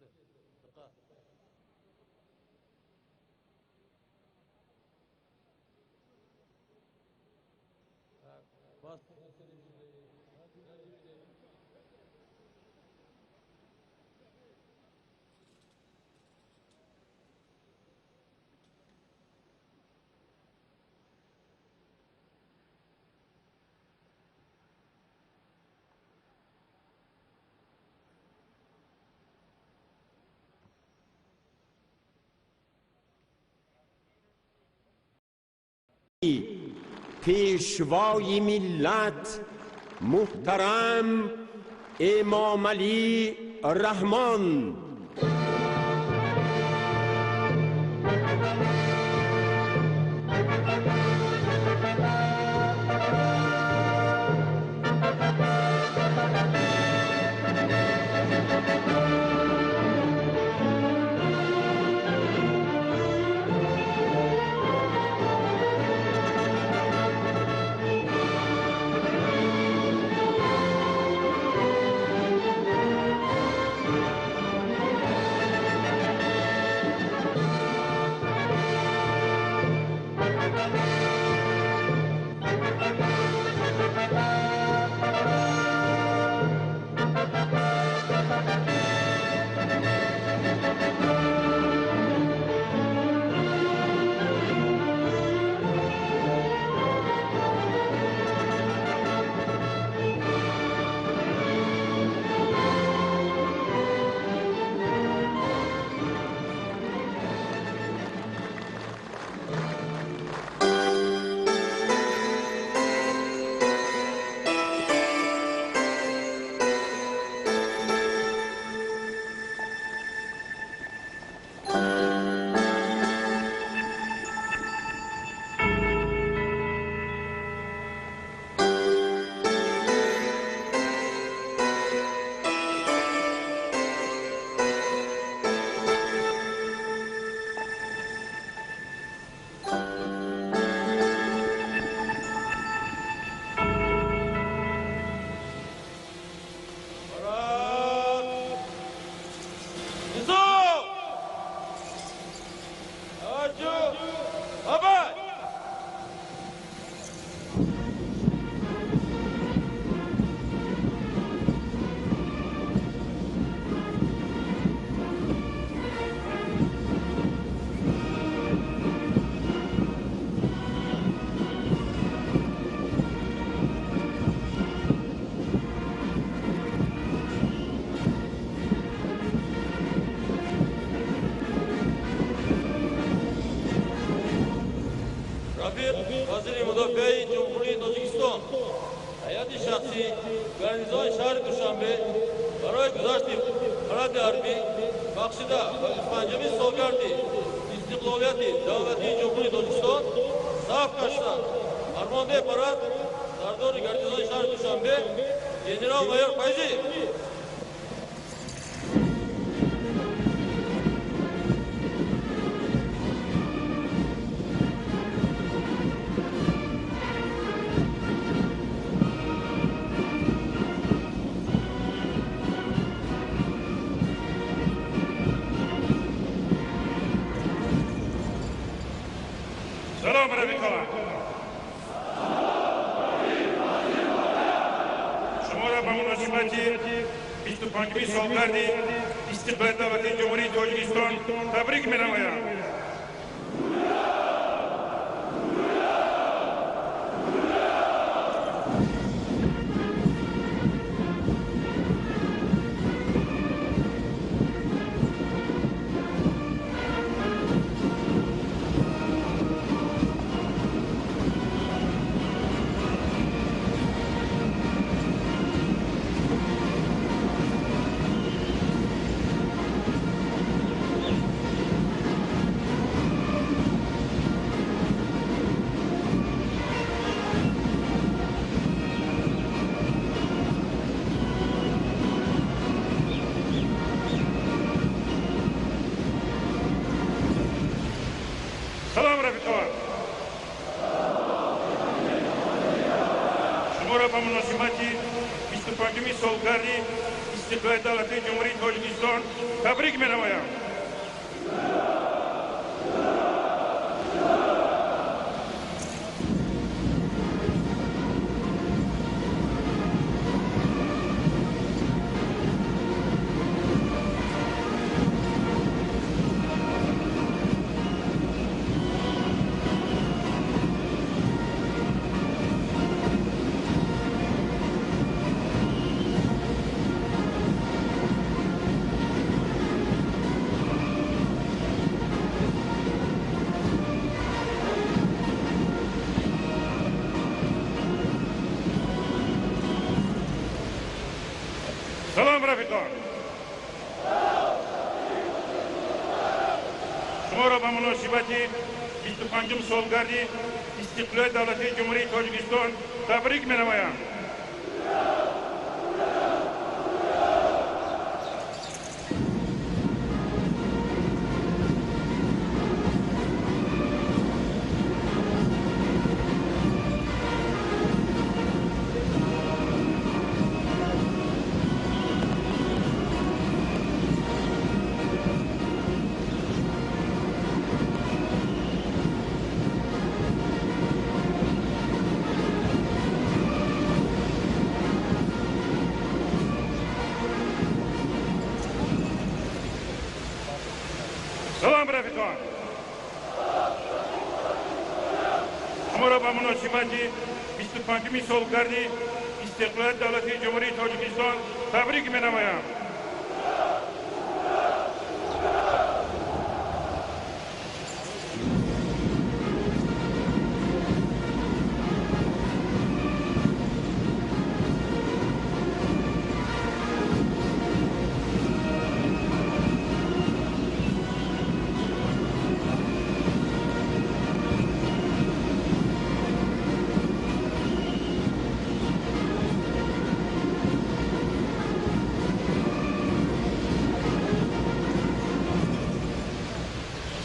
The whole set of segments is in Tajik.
Диққат. Bas. Пешвои миллат муҳтарам Эмомалӣ Раҳмон. Вазири мудофиаи Ҷумҳурии Тоҷикистон, ҳайати шахсӣ гарнизони шаҳри Душанбе барои гузашти паради ҳарбӣ бахшида ба 25-умин солгарди истиқлолияти давлатии Ҷумҳурии Тоҷикистон саф кашиданд. Фармондеҳи парад сардори гарнизони шаҳри Душанбе генерал-майор Файзиев. Салом, рафиқон! Шуморо ба муносибати 25-уми солгарди истиқлоли давлатии Ҷумҳурии Тоҷикистон табрик менамоям. Салом, рафиқон! Шуморо ба муносибати 25-уми солгарди Истиқлолияти давлатии Ҷумҳурии Тоҷикистон табрик менамоям. Салом, рафиқон! Шуморо ба муносибати 25 солгарди истиқлолияти давлатии Ҷумҳурии Тоҷикистон табрик менамоям. Салом, рафиқон! Шуморо ба муносибати 25 солгарди истиқлолияти давлатии Ҷумҳурии Тоҷикистон табрик менамоям.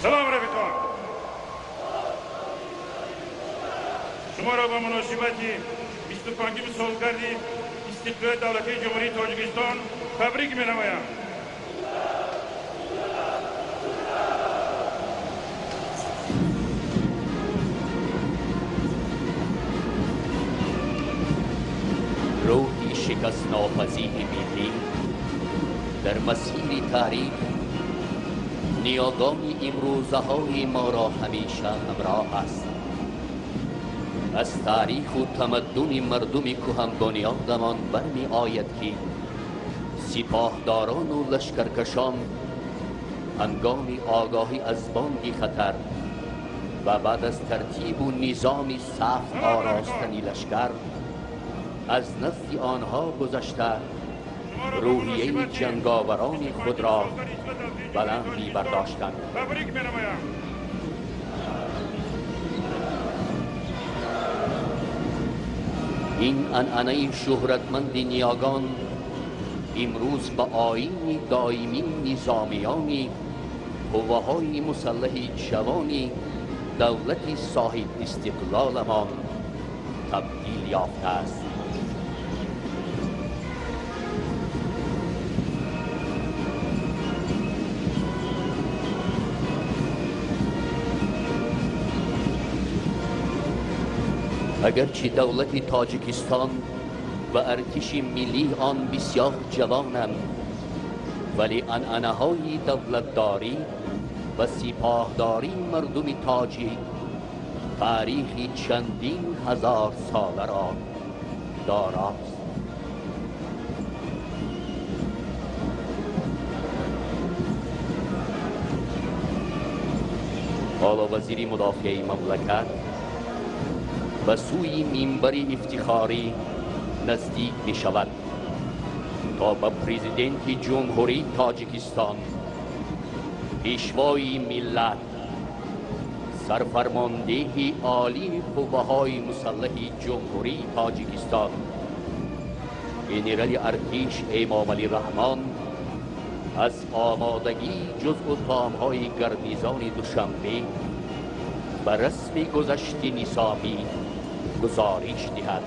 Салом, рафиқон! Шуморо ба муносибати 25 солгарди истиқлолияти давлатии Ҷумҳурии Тоҷикистон табрик менамоям. Рӯҳи шикастнопазири миллӣ дар масири таърих ниёгони имрӯзаҳои моро ҳамеша ҳамроҳ аст. Аз таъриху тамаддуни мардуми кӯҳанбунёдамон бармеояд, ки сипоҳдорону лашкаркашон ҳангоми огоҳӣ аз бонги хатар ва баъд аз тартибу низоми саф оростани лашкар аз назди онҳо гузашта рӯҳияи ҷанговарони худро баланд мебардоштанд. Табрик менамоям. Ин анъанаи шӯҳратманди ниёгон имрӯз ба оини доимии низомиёни қувваҳои мусаллаҳи ҷавони давлати соҳибистиқлоламон табдил ёфтааст. Агарчи давлати Тоҷикистон ва артиши миллии он бисёр ҷавонанд, вале анъанаҳои давлатдорӣ ва сипоҳдории мардуми тоҷик таърихи чандин ҳазор соларо дорост. Ҳоло вазири мудофиаи мамлакат ба сӯи минбари ифтихорӣ наздик мешавад то ба президенти Ҷумҳурии Тоҷикистон, пешвои миллат, сарфармондеҳи олии қувваҳои мусаллаҳи Ҷумҳурии Тоҷикистон, генерали артиш Эмомалӣ Раҳмон аз омодагии ҷузъу таомҳои гарнизони Душанбе ба расми гузашти низомӣ гузориш диҳад.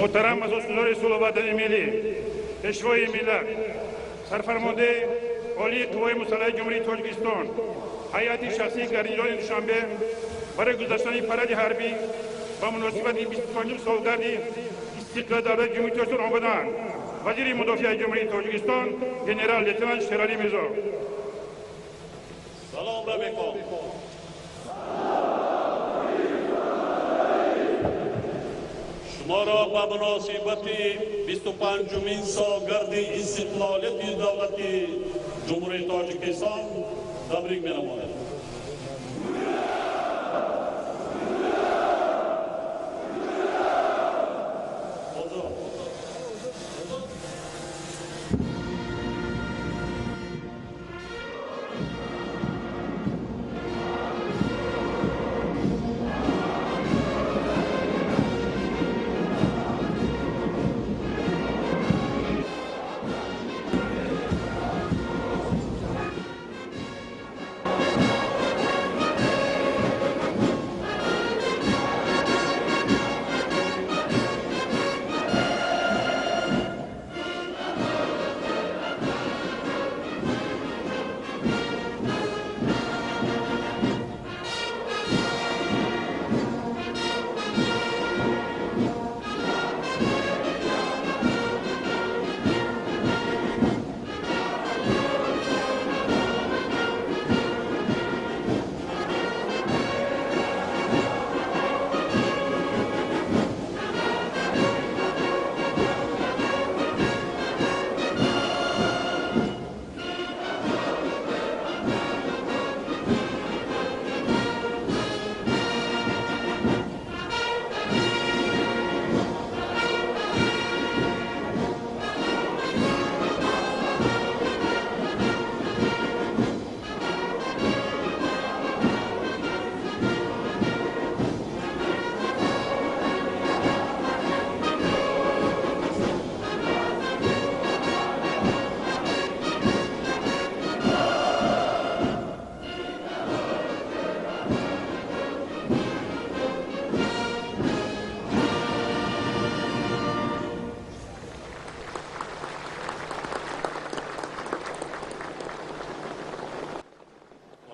Муҳтарам Асосгузори сулҳу ваҳдати миллӣ, Пешвои миллат, Сарфармондаи Олии Қувваҳои Мусаллаҳи Ҷумҳурии Тоҷикистон, ҳайати шахсии гарнизони Душанбе барои гузаштани паради ҳарбӣ ба муносибати 25 солгарди истиқлоли давлати Ҷумҳурии Тоҷикистон омадаанд. Вазири мудофиаи Ҷумҳурии Тоҷикистон генерал-лейтенант Шералӣ Мирзо. Салом рафиқон. Шуморо ба муносибати 25-умин солгарди истиқлолияти давлати Ҷумҳурии Тоҷикистон табрик менамоям.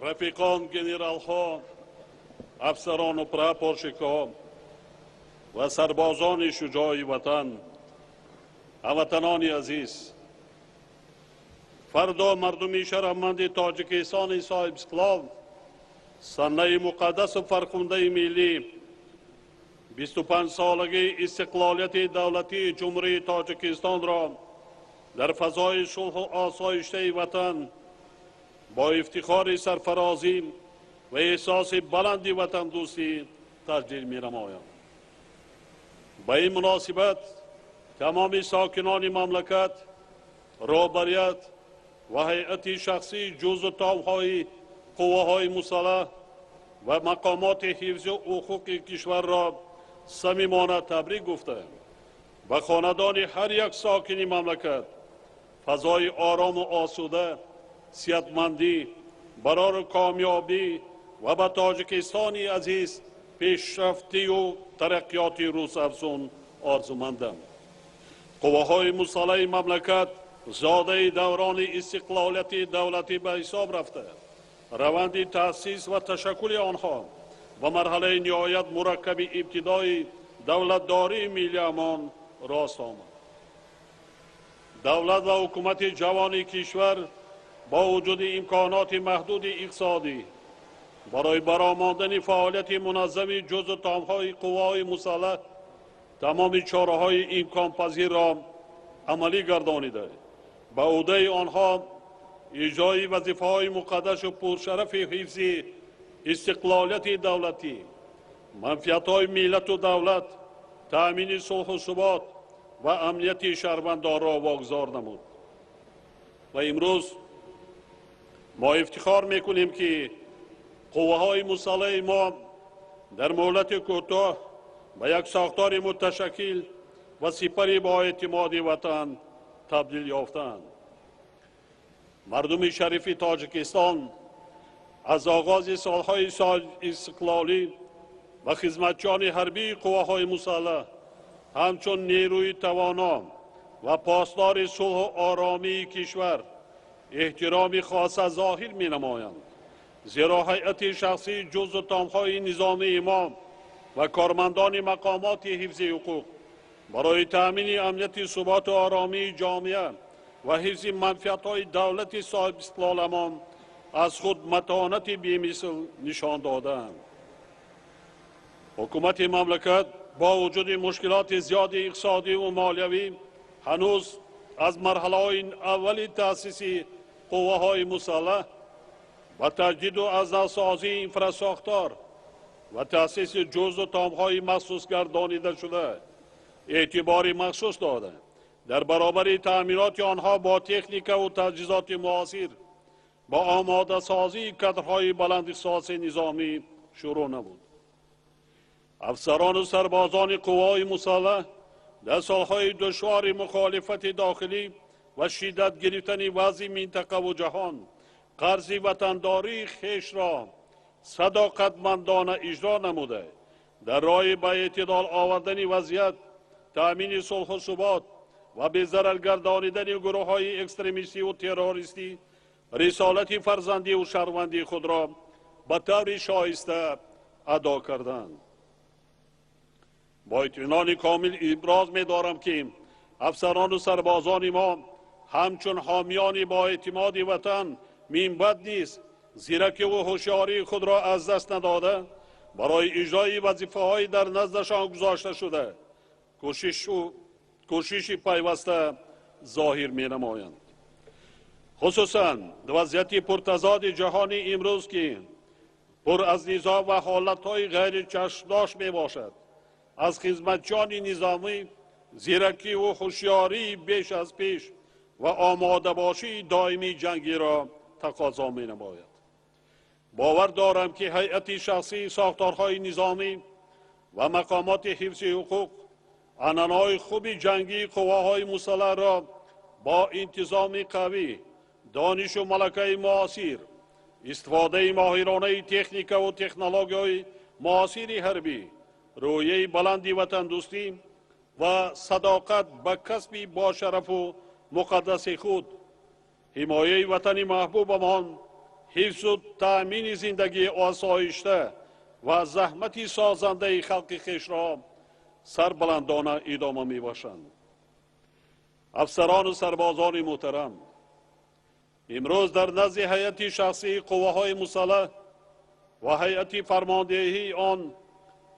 Рафиқон, генералҳо, афсарону прапорщикҳо ва сарбозони шуҷои ватан, ҳамватанони азиз, фардо мардуми шарафманди Тоҷикистони соҳибистиқлол саннаи муқаддасу фархундаи миллӣ 25-солагии истиқлолияти давлатии Ҷумҳурии Тоҷикистонро дар фазои сулҳу осоиштаи ватан бо ифтихори сарфарозӣ ва эҳсоси баланди ватандӯстӣ таҷлил менамоянд. Ба ин муносибат тамоми сокинони мамлакат, роҳбарият ва ҳайати шахсии ҷузъу тобҳои қувваҳои мусаллаҳ ва мақомоти ҳифзи ҳуқуқи кишварро самимона табрик гуфта, ба хонадони ҳар як сокини мамлакат фазои орому осуда, сиҳатмандӣ, барору комёбӣ ва ба Тоҷикистони азиз пешрафтию тараққиёти рӯзафзун орзумандам. Қувваҳои мусаллаҳи мамлакат зодаи даврони истиқлолияти давлатӣ ба ҳисоб рафта, раванди таъсис ва ташаккули онҳо ба марҳалаи ниҳоят мураккаби ибтидои давлатдории миллиамон рост омад. Давлат ва ҳукумати ҷавони кишвар бо вуҷуди имконоти маҳдуди иқтисодӣ барои баромондани фаъолияти муназзами ҷузъу томҳои қувваҳои мусаллаҳ тамоми чораҳои имконпазирро амалӣ гардонида, ба ӯҳдаи онҳо иҷрои вазифаҳои муқаддасу пуршарафи ҳифзи истиқлолияти давлатӣ, манфиатҳои миллату давлат, таъмини сулҳу субот ва амнияти шаҳрвандонро вогузор намуд. Ва имрӯз мо ифтихор мекунем, ки қувваҳои мусаллаҳи мо дар муҳлати кӯтоҳ ба як сохтори муташаккил ва сипари боэътимоди ватан табдил ёфтаанд. Мардуми шарифи Тоҷикистон аз оғози солҳои истиқлолӣ ва хизматчиёни ҳарбии қувваҳои мусаллаҳ ҳамчун нерӯи тавоно ва посдори сулҳу оромии кишвар эҳтироми хоса зоҳир менамоянд, зеро ҳайати шахсии ҷузъу томҳои низомии мо ва кормандони мақомоти ҳифзи ҳуқуқ барои таъмини амнияти суботу оромии ҷомеа ва ҳифзи манфиатҳои давлати соҳибистиқлоламон аз худ матонати бемисл нишон додаанд. Ҳукумати мамлакат бо вуҷуди мушкилоти зиёди иқтисодиву молиявӣ ҳанӯз аз марҳалаҳои аввали таъсиси қувваҳои мусаллаҳ ва таҷдиду аз навсозии инфрасохтор ва таъсиси ҷузъу томҳои махсус гардонида шуда эътибори махсус дода, дар баробари таъминоти онҳо бо техникаву таҷҳизоти муосир бо омодасозии кадрҳои баландихтисоси низомӣ шурӯъ намуд. Афсарону сарбозони қувваҳои мусаллаҳ дар солҳои душвори мухолифати дохилӣ ва шиддат гирифтани вазъи минтақаву ҷаҳон қарзи ватандории хешро садоқатмандона иҷро намуда, дар роҳи ба эътидол овардани вазъият, таъмини сулҳу субот ва безарар гардонидани гурӯҳҳои экстремистиву террористӣ рисолати фарзандиву шаҳрвандии худро ба таври шоиста адо карданд. Бо итминони комил иброз медорам, ки афсарону сарбозони мо ҳамчун ҳомиёни боэътимоди ватан минбаъд низ зиракиву ҳушёрии худро аз даст надода, барои иҷрои вазифаҳои дар наздашон гузошта шуда кӯшиши пайваста зоҳир менамоянд. Хусусан вазъияти пуртазоди ҷаҳони имрӯз, ки пур аз низоъ ва ҳолатҳои ғайричашмдошт мебошад, аз хизматчиёни низомӣ зиракиву ҳушёрии беш аз пеш ва омодабошии доимии ҷангиро тақозо менамояд. Бовар дорам, ки ҳайати шахсии сохторҳои низомӣ ва мақомоти ҳифзи ҳуқуқ анъанаҳои хуби ҷангии қувваҳои мусаллаҳро бо интизоми қавӣ, донишу малакаи муосир, истифодаи моҳиронаи техникаву технологияҳои муосири ҳарбӣ, рӯҳияи баланди ватандӯстӣ ва садоқат ба касби бошарафу муқаддаси худ, ҳимояи ватани маҳбубамон, ҳифзу таъмини зиндагии осоишта ва заҳмати созандаи халқи хешро сарбаландона идома мебошанд. Афсарону сарбозони муҳтарам, имрӯз дар назди ҳайати шахсии қувваҳои мусаллаҳ ва ҳайати фармондеҳии он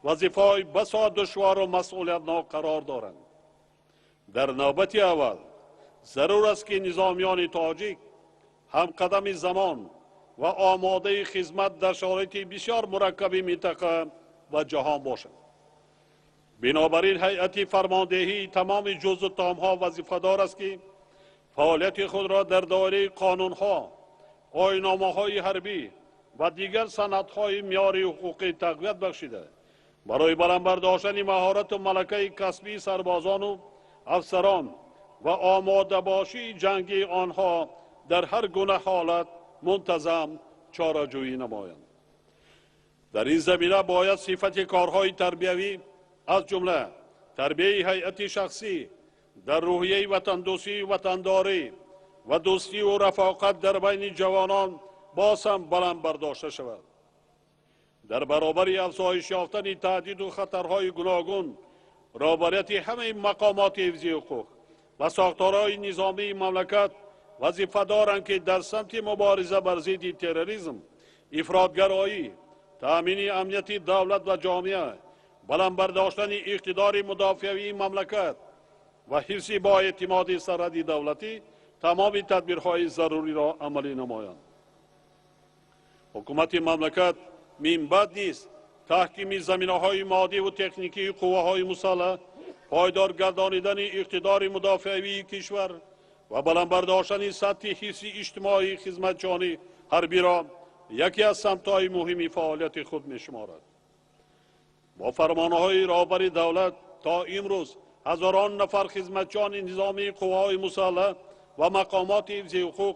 вазифаҳои басо душвору масъулиятнок қарор доранд. Дар навбати аввал зарур аст, ки низомиёни тоҷик ҳамқадами замон ва омодаи хизмат дар шароити бисёр мураккаби минтақа ва ҷаҳон бошанд. Бинобар ин ҳайати фармондеҳии тамоми ҷузъу томҳо вазифадор аст, ки фаъолияти худро дар доираи қонунҳо, оинномаҳои ҳарбӣ ва дигар санадҳои меъёри ҳуқуқӣ тақвият бахшида, барои баланд бардоштани маҳорату малакаи касбии сарбозону афсарон ва омодабошии ҷангии онҳо дар ҳар гуна ҳолат мунтазам чораҷӯӣ намоянд. Дар ин замина бояд сифати корҳои тарбиявӣ, аз ҷумла тарбияи ҳайати шахсӣ дар рӯҳияи ватандӯстию ватандорӣ ва дӯстиву рафоқат дар байни ҷавонон боз ҳам баланд бардошта шавад. Дар баробари афзоиш ёфтани таҳдиду хатарҳои гуногун, роҳбарияти ҳамаи мақомоти ҳифзи ҳуқуқ ва сохторҳои низомии мамлакат вазифа доранд, ки дар самти мубориза бар зидди терроризм, ифротгароӣ, таъмини амнияти давлат ва ҷомеа, баланд бардоштани иқтидори мудофиавии мамлакат ва ҳифзи боэътимоди сарҳади давлатӣ тамоми тадбирҳои заруриро амалӣ намоянд. Ҳукумати мамлакат минбаъд низ таҳкими заминаҳои моддиву техникии қувваҳои мусаллаҳ, пойдор гардонидани иқтидори мудофиавии кишвар ва баланд бардоштани сатҳи ҳифзи иҷтимоии хизматчиёни ҳарбиро яке аз самтҳои муҳими фаъолияти худ мешуморад. Бо фармонҳои роҳбари давлат то имрӯз ҳазорон нафар хизматчиёни низомии қувваҳои мусаллаҳ ва мақомоти ҳифзи ҳуқуқ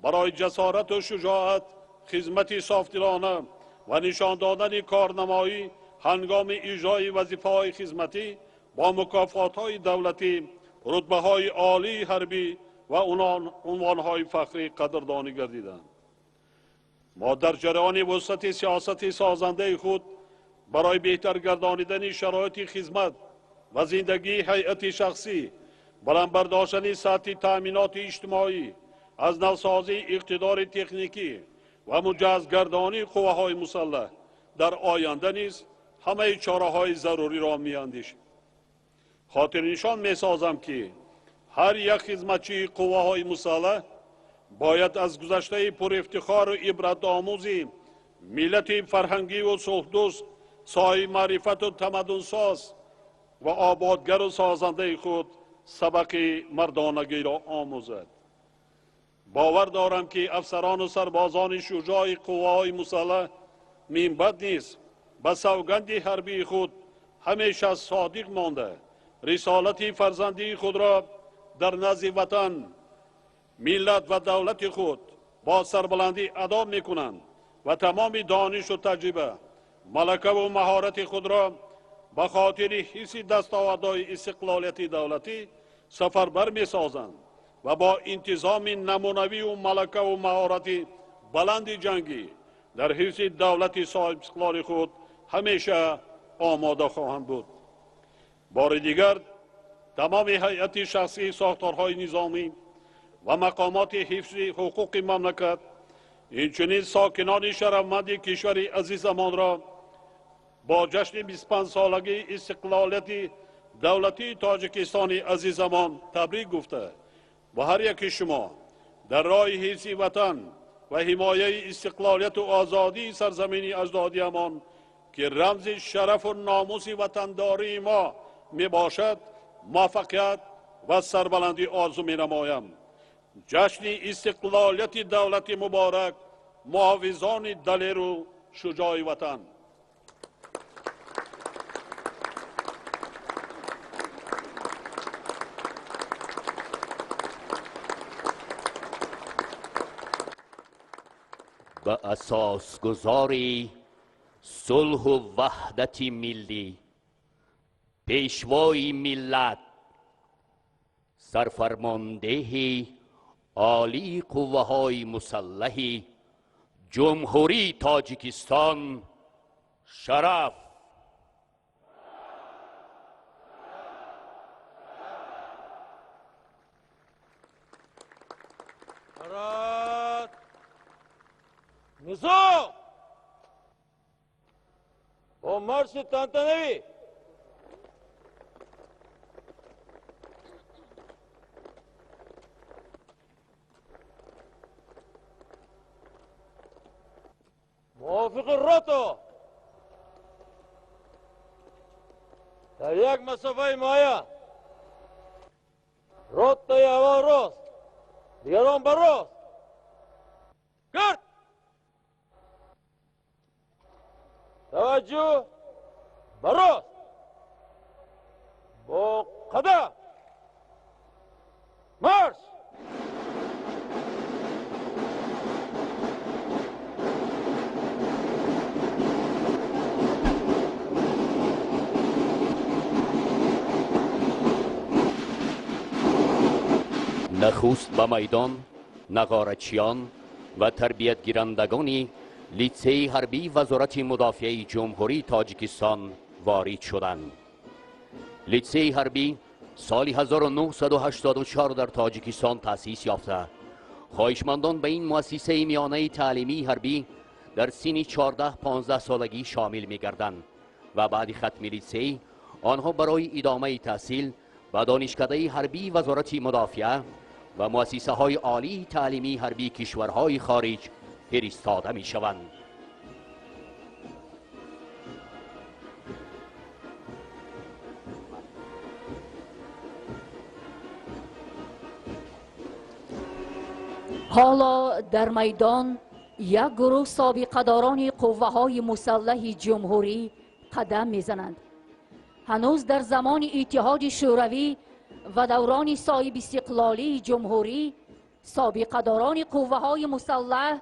барои ҷасорату шуҷоат, хизмати софдилона ва нишон додани корнамоӣ ҳангоми иҷрои вазифаҳои хизматӣ бо мукофотҳои давлатӣ, рутбаҳои олии ҳарбӣ ва унвонҳои фахрӣ қадрдонӣ гардиданд. Мо дар ҷараёни вусъати сиёсати созандаи худ барои беҳтар гардонидани шароити хизмат ва зиндагии ҳайати шахсӣ, баланд бардоштани сатҳи таъминоти иҷтимоӣ, аз навсозии иқтидори техникӣ ва муҷаҳҳазгардонии қувваҳои мусаллаҳ дар оянда низ ҳамаи чораҳои заруриро меандешем. Хотирнишон месозам, ки ҳар як хизматчии қувваҳои мусаллаҳ бояд аз гузаштаи пурифтихору ибратомӯзи миллати фарҳангиву сулҳдӯст, соҳиби маърифату тамаддунсоз ва ободгару созандаи худ сабақи мардонагиро омӯзад. Бовар дорам, ки афсарону сарбозони шуҷои қувваҳои мусаллаҳ минбаъд низ ба савганди ҳарбии худ ҳамеша содиқ монда, рисолати фарзандии худро дар назди ватан, миллат ва давлати худ бо сарбаландӣ адо мекунанд ва тамоми донишу таҷриба, малакаву маҳорати худро ба хотири ҳисси дастовардҳои истиқлолияти давлатӣ сафарбар месозанд ва бо интизоми намунавию малакаву маҳорати баланди ҷангӣ дар ҳифзи давлати соҳибистиқлоли худ ҳамеша омода хоҳанд буд. Бори дигар тамоми ҳайати шахсии сохторҳои низомӣ ва мақомоти ҳифзи ҳуқуқи мамлакат, инчунин сокинони шарафманди кишвари азизамонро бо ҷашни 25-солагии истиқлолияти давлатии Тоҷикистони азизамон табрик гуфта, ба ҳар яки шумо дар роҳи ҳифзи ватан ва ҳимояи истиқлолияту озодии сарзамини аҷдодиамон, ки рамзи шарафу номуси ватандории мо мебошад, муваффақият ва сарбаландӣ орзу менамоям. Ҷашни истиқлолияти давлати муборак, муҳофизони далеру шуҷои ватан. Ба асосгузори сулҳу ваҳдати миллӣ, пешвои миллат, сарфармондеҳи олии қувваҳои мусаллаҳи Ҷумҳурии Тоҷикистон шараф. Низом! Бо марши тантанавӣ мувофиқи рото дар як масофаи муайян ротаи аввал рост, дигарон ба рост. Гард! Таваҷҷӯҳ ба рост! Бо қадам! Марш! Нахуст ба майдон нағорачиён ва тарбиятгирандагони литсейи ҳарбии Вазорати мудофиаи Ҷумҳурии Тоҷикистон ворид шуданд. Литсейи ҳарбӣ соли 1984 дар Тоҷикистон таъсис ёфта, хоҳишмандон ба ин муассисаи миёнаи таълимии ҳарбӣ дар синни 14-15 солагӣ шомил мегарданд ва баъди хатми литсей онҳо барои идомаи таҳсил ба донишкадаи ҳарбии Вазорати мудофиа ва муассисаҳои олии таълимии ҳарбии кишварҳои хориҷ фиристода мешаванд. Ҳоло дар майдон як гурӯҳ собиқадорони қувваҳои мусаллаҳи ҷумҳурӣ қадам мезананд. Ҳанӯз дар замони Иттиҳоди Шӯравӣ ва даврони соҳибистиқлолии ҷумҳурӣ собиқадорони қувваҳои мусаллаҳ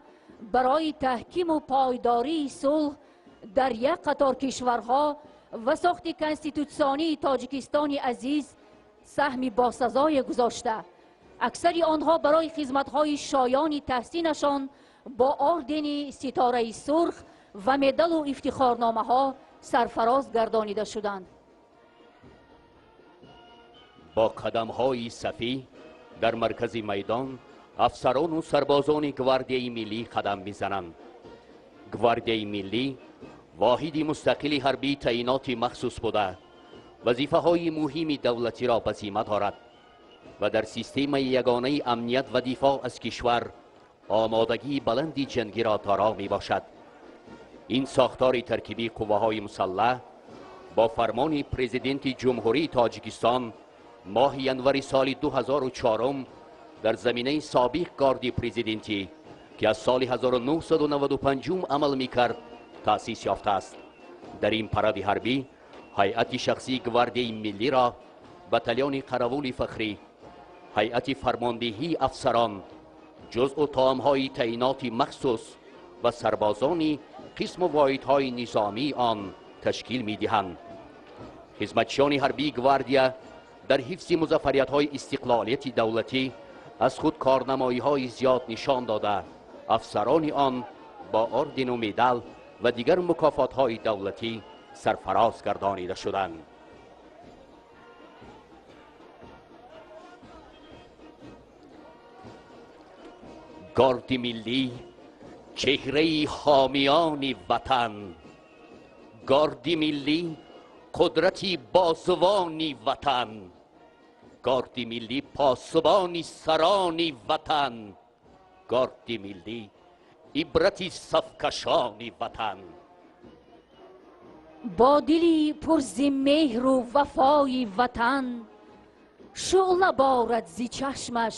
барои таҳкиму пойдории сулҳ дар як қатор кишварҳо ва сохти конститутсионии Тоҷикистони азиз саҳми босазое гузошта, аксари онҳо барои хизматҳои шоёни таҳсинашон бо ордени Ситораи Сурх ва медалу ифтихорномаҳо сарфароз гардонида шуданд. Бо қадамҳои сафӣ дар маркази майдон афсарону сарбозони Гвардияи миллӣ қадам мезананд. Гвардияи миллӣ воҳиди мустақили ҳарбии таъиноти махсус буда, вазифаҳои муҳими давлатиро ба зимма дорад ва дар системаи ягонаи амният ва дифоъ аз кишвар омодагии баланди ҷангиро дора мебошад. Ин сохтори таркибии қувваҳои мусаллаҳ бо фармони Президенти Ҷумҳурии Тоҷикистон моҳи январи соли 2004 дар заминаи собиқ Гарди президентӣ, ки аз соли 1995 амал мекард, таъсис ёфтааст. Дар ин паради ҳарбӣ ҳайати шахсии Гвардияи миллиро батальони қаравули фахрӣ, ҳайати фармондиҳии афсарон, ҷузъу таомҳои таъиноти махсус ва сарбозони қисму воҳидҳои низомии он ташкил медиҳанд. Хизматчиёни ҳарбии гвардия дар ҳифзи музаффариятҳои истиқлолияти давлатӣ аз худ корнамоиҳои зиёд нишон дода, афсарони он бо ордену медал ва дигар мукофотҳои давлатӣ сарфароз гардонида шуданд. Гарди миллӣ чеҳраи ҳомиёни ватан, Гарди миллӣ қудрати бозувони ватан, Гарди миллӣ посубони сарони ватан, Гарди миллӣ ибрати сафкашони ватан. Бо дили пурзи меҳру вафои ватан, шӯъла борад зи чашмаш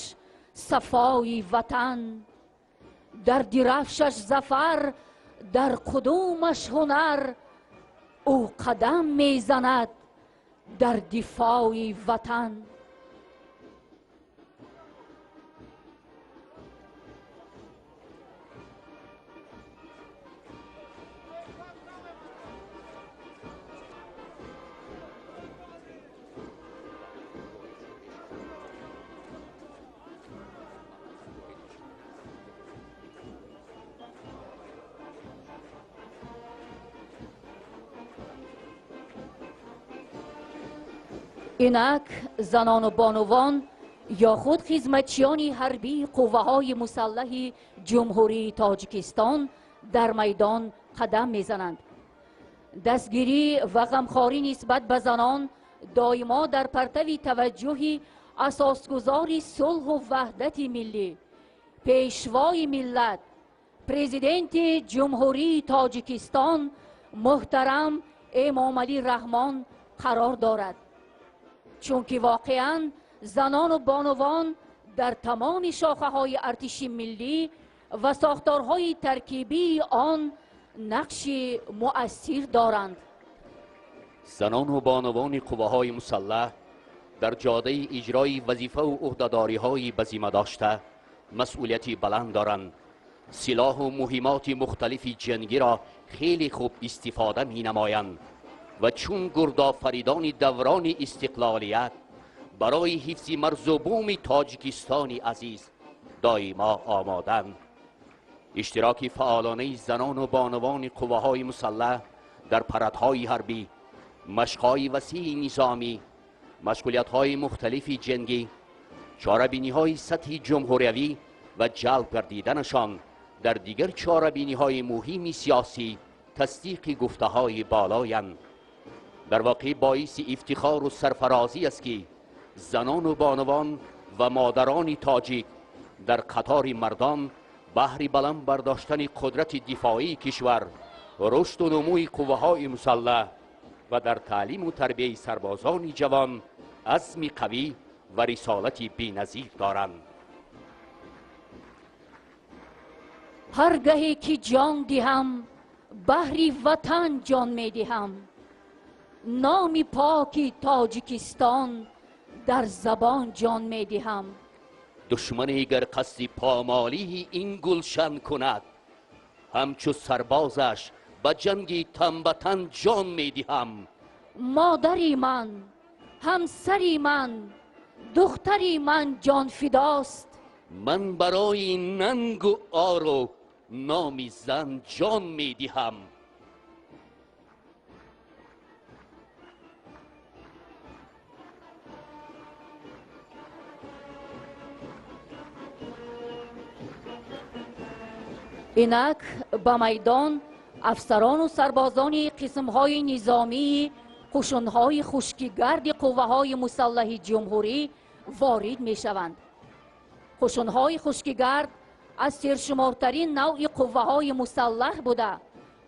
сафои ватан. Дар дирафшаш зафар, дар қудумаш ҳунар, ӯ қадам мезанад дар дифои ватан. Инак занону бонувон ё худ хизматчиёни ҳарбии қувваҳои мусаллаҳи Ҷумҳурии Тоҷикистон дар майдон қадам мезананд. Дастгирӣ ва ғамхорӣ нисбат ба занон доимо дар партави таваҷҷӯҳи асосгузори сулҳу ваҳдати миллӣ, пешвои миллат, Президенти Ҷумҳурии Тоҷикистон муҳтарам Эмомалӣ Раҳмон қарор дорад. Чунки воқеан занону бонувон дар тамоми шохаҳои артиши миллӣ ва сохторҳои таркибии он нақши муассир доранд. Занону бонувони қувваҳои мусаллаҳ дар ҷодаи иҷрои вазифаву ӯҳдадориҳои ба зимма дошта масъулияти баланд доранд. Силоҳу муҳимоти мухталифи ҷангиро хеле хуб истифода менамоянд ва чун гурдофаридони даврони истиқлолият барои ҳифзи марзу буми Тоҷикистони азиз доимо омоданд. Иштироки фаъолонаи занону бонувони қувваҳои мусаллаҳ дар парадҳои ҳарбӣ, машқҳои васеи низомӣ, машғулиятҳои мухталифи ҷангӣ, чорабиниҳои сатҳи ҷумҳуриявӣ ва ҷалб гардиданашон дар дигар чорабиниҳои муҳими сиёсӣ тасдиқи гуфтаҳои болоянд. Дар воқеъ боиси ифтихору сарфарозӣ аст, ки занону бонувон ва модарони тоҷик дар қатори мардон баҳри баланд бардоштани қудрати дифоии кишвар, рушду нумӯи қувваҳои мусаллаҳ ва дар таълиму тарбияи сарбозони ҷавон азми қавӣ ва рисолати беназир доранд. Ҳар гаҳе ки ҷон диҳам, баҳри ватан ҷон медиҳам. Номи поки Тоҷикистон дар забон ҷон медиҳам. Душмане гар қасди помолии ин гулшан кунад, ҳамчу сарбозаш ба ҷанги тан ба тан ҷон медиҳам. Модари ман, ҳамсари ман, духтари ман ҷонфидост. Ман барои нангу ору номи зан ҷон медиҳам. Инак ба майдон афсарону сарбозони қисмҳои низомии қушунҳои хушкигарди қувваҳои мусаллаҳи ҷумҳурӣ ворид мешаванд. Қушунҳои хушкигард аз сершумортарин навъи қувваҳои мусаллаҳ буда,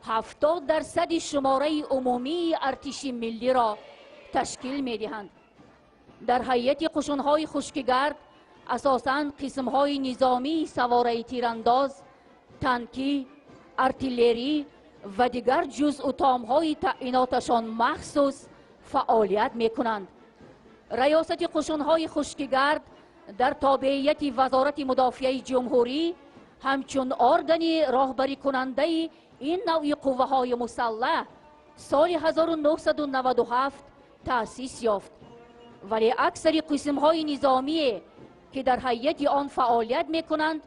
70% шумораи умумии артиши миллиро ташкил медиҳанд. Дар ҳайати қушунҳои хушкигард асосан қисмҳои низомии савораи тирандоз, танкӣ, артиллерӣ ва дигар ҷузъу томҳои таъиноташон махсус фаъолият мекунанд. Раёсати қушунҳои хушкигард дар тобеияти Вазорати мудофиаи ҷумҳурӣ ҳамчун органи роҳбарикунандаи ин навъи қувваҳои мусаллаҳ соли 1997 таъсис ёфт. Вале аксари қисмҳои низомие, ки дар ҳайати он фаъолият мекунанд,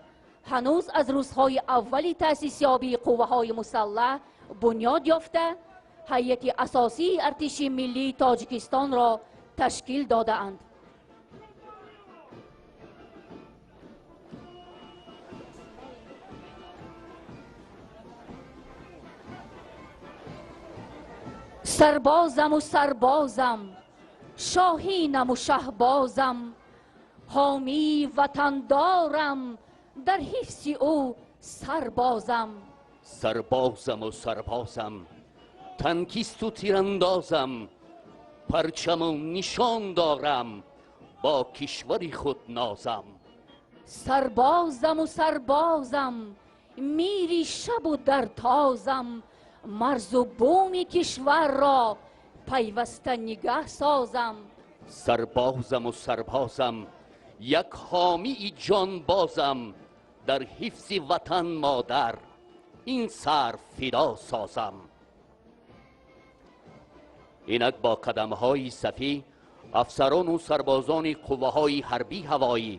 ҳанӯз аз рӯзҳои аввали таъсисёбии қувваҳои мусаллаҳ бунёд ёфта, ҳайати асосии артиши миллии Тоҷикистонро ташкил додаанд. Сарбозаму сарбозам, шоҳинаму шаҳбозам, ҳомии ватандорам, дар ҳифзи ӯ сарбозам. Сарбозаму сарбозам, танкисту тирандозам, парчаму нишон дорам, бо кишвари худ нозам. Сарбозаму сарбозам, мири шабу дар тозам, марзу буми кишварро пайваста нигаҳ созам. Сарбозаму сарбозам, як ҳомии ҷонбозам, дар ҳифзи ватан модар ин сар фидо созам. Инак бо қадамҳои сафӣ афсарону сарбозони қувваҳои ҳарбии ҳавоӣ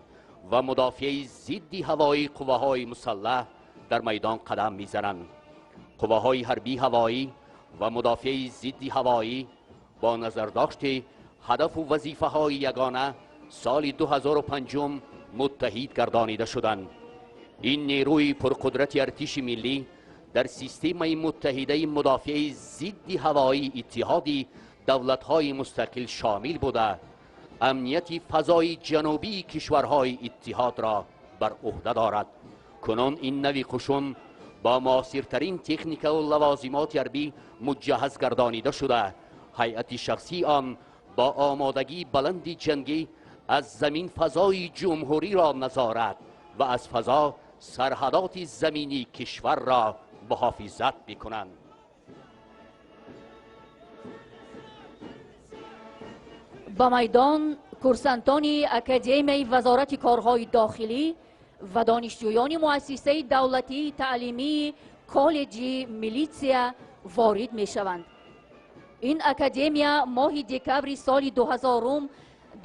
ва мудофиаи зидди ҳавоии қувваҳои мусаллаҳ дар майдон қадам мезананд. Қувваҳои ҳарбии ҳавоӣ ва мудофиаи зидди ҳавоӣ бо назардошти ҳадафу вазифаҳои ягона соли 2005 муттаҳид гардонида шуданд. Ин нерӯи пурқудрати артиши миллӣ дар системаи муттаҳидаи мудофиаи зидди ҳавоии иттиҳоди давлатҳои мустақил шомил буда, амнияти фазои ҷанубии кишварҳои иттиҳодро бар ӯҳда дорад. Кунун ин нави қушун бо муосиртарин техникаву лавозимоти ҳарбӣ муҷаҳҳаз гардонида шуда, ҳайати шахсии он бо омодагии баланди ҷангӣ аз замин фазои ҷумҳуриро назорат ва аз фазо сарҳадоти заминии кишварро муҳофизат мекунанд. Ба майдон курсантони Академияи Вазорати корҳои дохилӣ ва донишҷӯёни муассисаи давлатии таълимии коллеҷи милитсия ворид мешаванд. Ин академия моҳи декабри соли 2000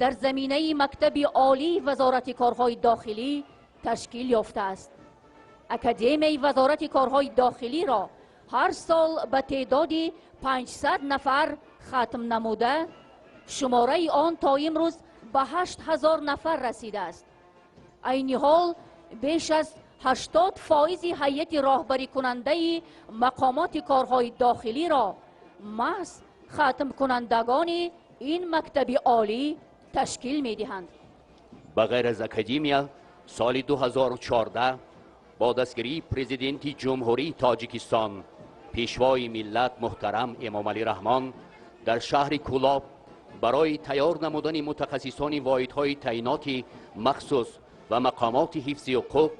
дар заминаи мактаби олии Вазорати корҳои дохилӣ ташкил ёфтааст. Академияи Вазорати корҳои дохилиро ҳар сол ба теъдоди 500 нафар хатм намуда, шумораи он то имрӯз ба 8000 нафар расидааст. Айни ҳол беш аз 80% ҳайати роҳбарикунандаи мақомоти корҳои дохилиро маҳз хатмкунандагони ин мактаби олӣ ташкил медиҳанд. Ба ғайр аз академия, соли 2014 бо дастгирии президенти Ҷумҳурии Тоҷикистон, пешвои миллат муҳтарам Эмомалӣ Раҳмон дар шаҳри Кӯлоб барои тайёр намудани мутахассисони воҳидҳои таъиноти махсус ва мақомоти ҳифзи ҳуқуқ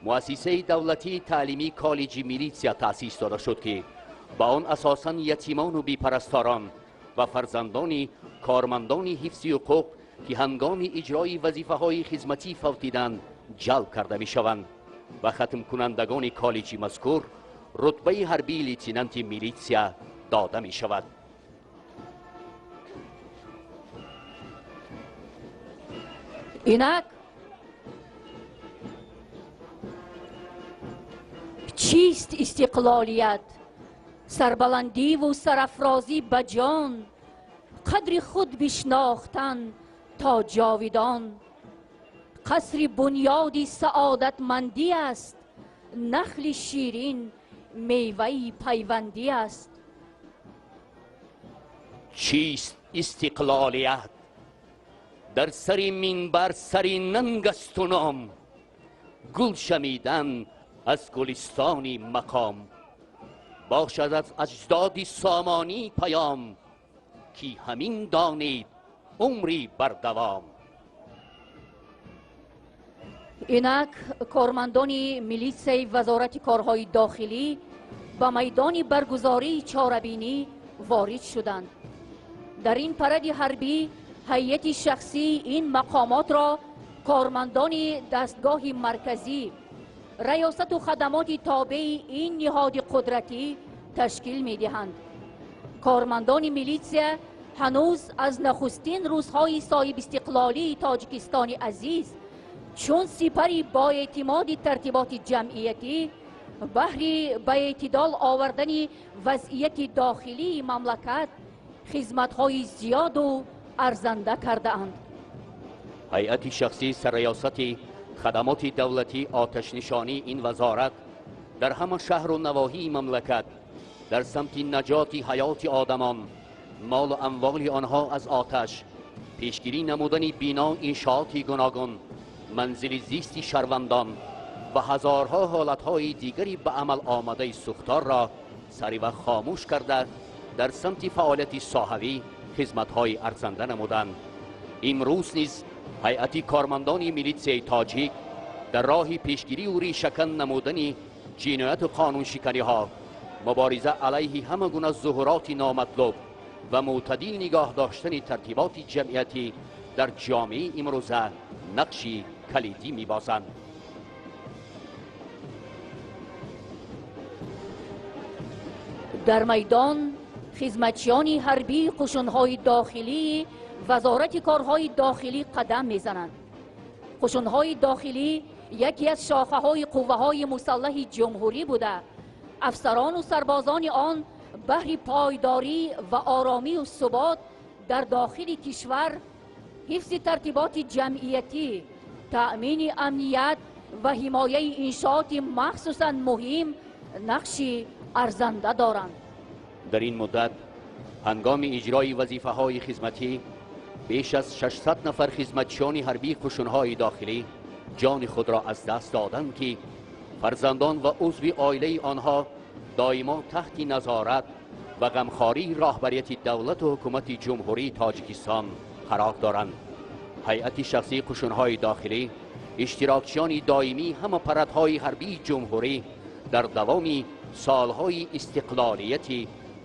муассисаи давлатии таълимии коллеҷи милитсия таъсис дода шуд, ки ба он асосан ятимону бепарасторон ва фарзандони кормандони ҳифзи ҳуқуқ, ки ҳангоми иҷрои вазифаҳои хизматӣ фавтиданд, ҷалб карда мешаванд ва хатмкунандагони коллеҷи мазкур рутбаи ҳарбии лейтенанти милитсия дода мешавад. Инак чист истиқлолият? Сарбаландиву сарафрозӣ ба ҷон, қадри худ бишнохтан то ҷовидон. Қасри бунёди саодатмандӣ аст, нахли ширин меваи пайвандӣ аст. Чист истиқлолият? Дар сари минбар сари нанг асту ном, гул шамидан аз гулистони мақом. Бошад аз аҷдоди сомонӣ паём, ки ҳамин донед умри бардавом. Инак кормандони милитсияи Вазорати корҳои дохилӣ ба майдони баргузории чорабинӣ ворид шуданд. Дар ин паради ҳарбӣ ҳайати шахсии ин мақомотро кормандони дастгоҳи марказӣ, раёсату хадамоти тобеи ин ниҳоди қудратӣ ташкил медиҳанд. Кормандони милитсия ҳанӯз аз нахустин рӯзҳои соҳибистиқлолии Тоҷикистони азиз чун сипари боэътимоди тартиботи ҷамъиятӣ баҳри ба эътидол овардани вазъияти дохилии мамлакат хизматҳои зиёду арзанда кардаанд. Ҳайати шахсии сарраёсати хадамоти давлатии оташнишонии ин вазорат дар ҳама шаҳру навоҳии мамлакат дар самти наҷоти ҳаёти одамон, молу амволи онҳо аз оташ, пешгирӣ намудани бино иншооти гуногун, манзили зисти шаҳрвандон ва ҳазорҳо ҳолатҳои дигари ба амал омадаи сӯхторро саривақт хомӯш карда, дар самти фаъолияти соҳавӣ хизматҳои арзанда намуданд. Имрӯз низ ҳайати кормандони милитсияи тоҷик дар роҳи пешгириву решакан намудани ҷинояту қонуншиканиҳо, мубориза алайҳи ҳама гуна зуҳуроти номатлуб ва мӯътадил нигоҳ доштани тартиботи ҷамъиятӣ дар ҷомеаи имрӯза нақши калидӣ мебозанд. Дар майдон хизматчиёни ҳарбии қушунҳои дохилии Вазорати корҳои дохилӣ қадам мезананд. Қушунҳои дохилӣ яке аз шохаҳои қувваҳои мусаллаҳи ҷумҳурӣ буда, афсарону сарбозони он баҳри пойдорӣ ва оромию субот дар дохили кишвар, ҳифзи тартиботи ҷамъиятӣ, таъмини амният ва ҳимояи иншооти махсусан муҳим нақши арзанда доранд. Дар ин муддат ҳангоми иҷрои вазифаҳои хизматӣ беш аз 600 нафар хизматчиёни ҳарбии қушунҳои дохилӣ ҷони худро аз даст доданд, ки фарзандон ва узви оилаи онҳо доимо таҳти назорат ва ғамхории роҳбарияти давлату ҳукумати Ҷумҳурии Тоҷикистон қарор доранд. Ҳайати шахсии қушунҳои дохилӣ иштирокчиёни доимии ҳама парадҳои ҳарбии ҷумҳурӣ дар давоми солҳои истиқлолияти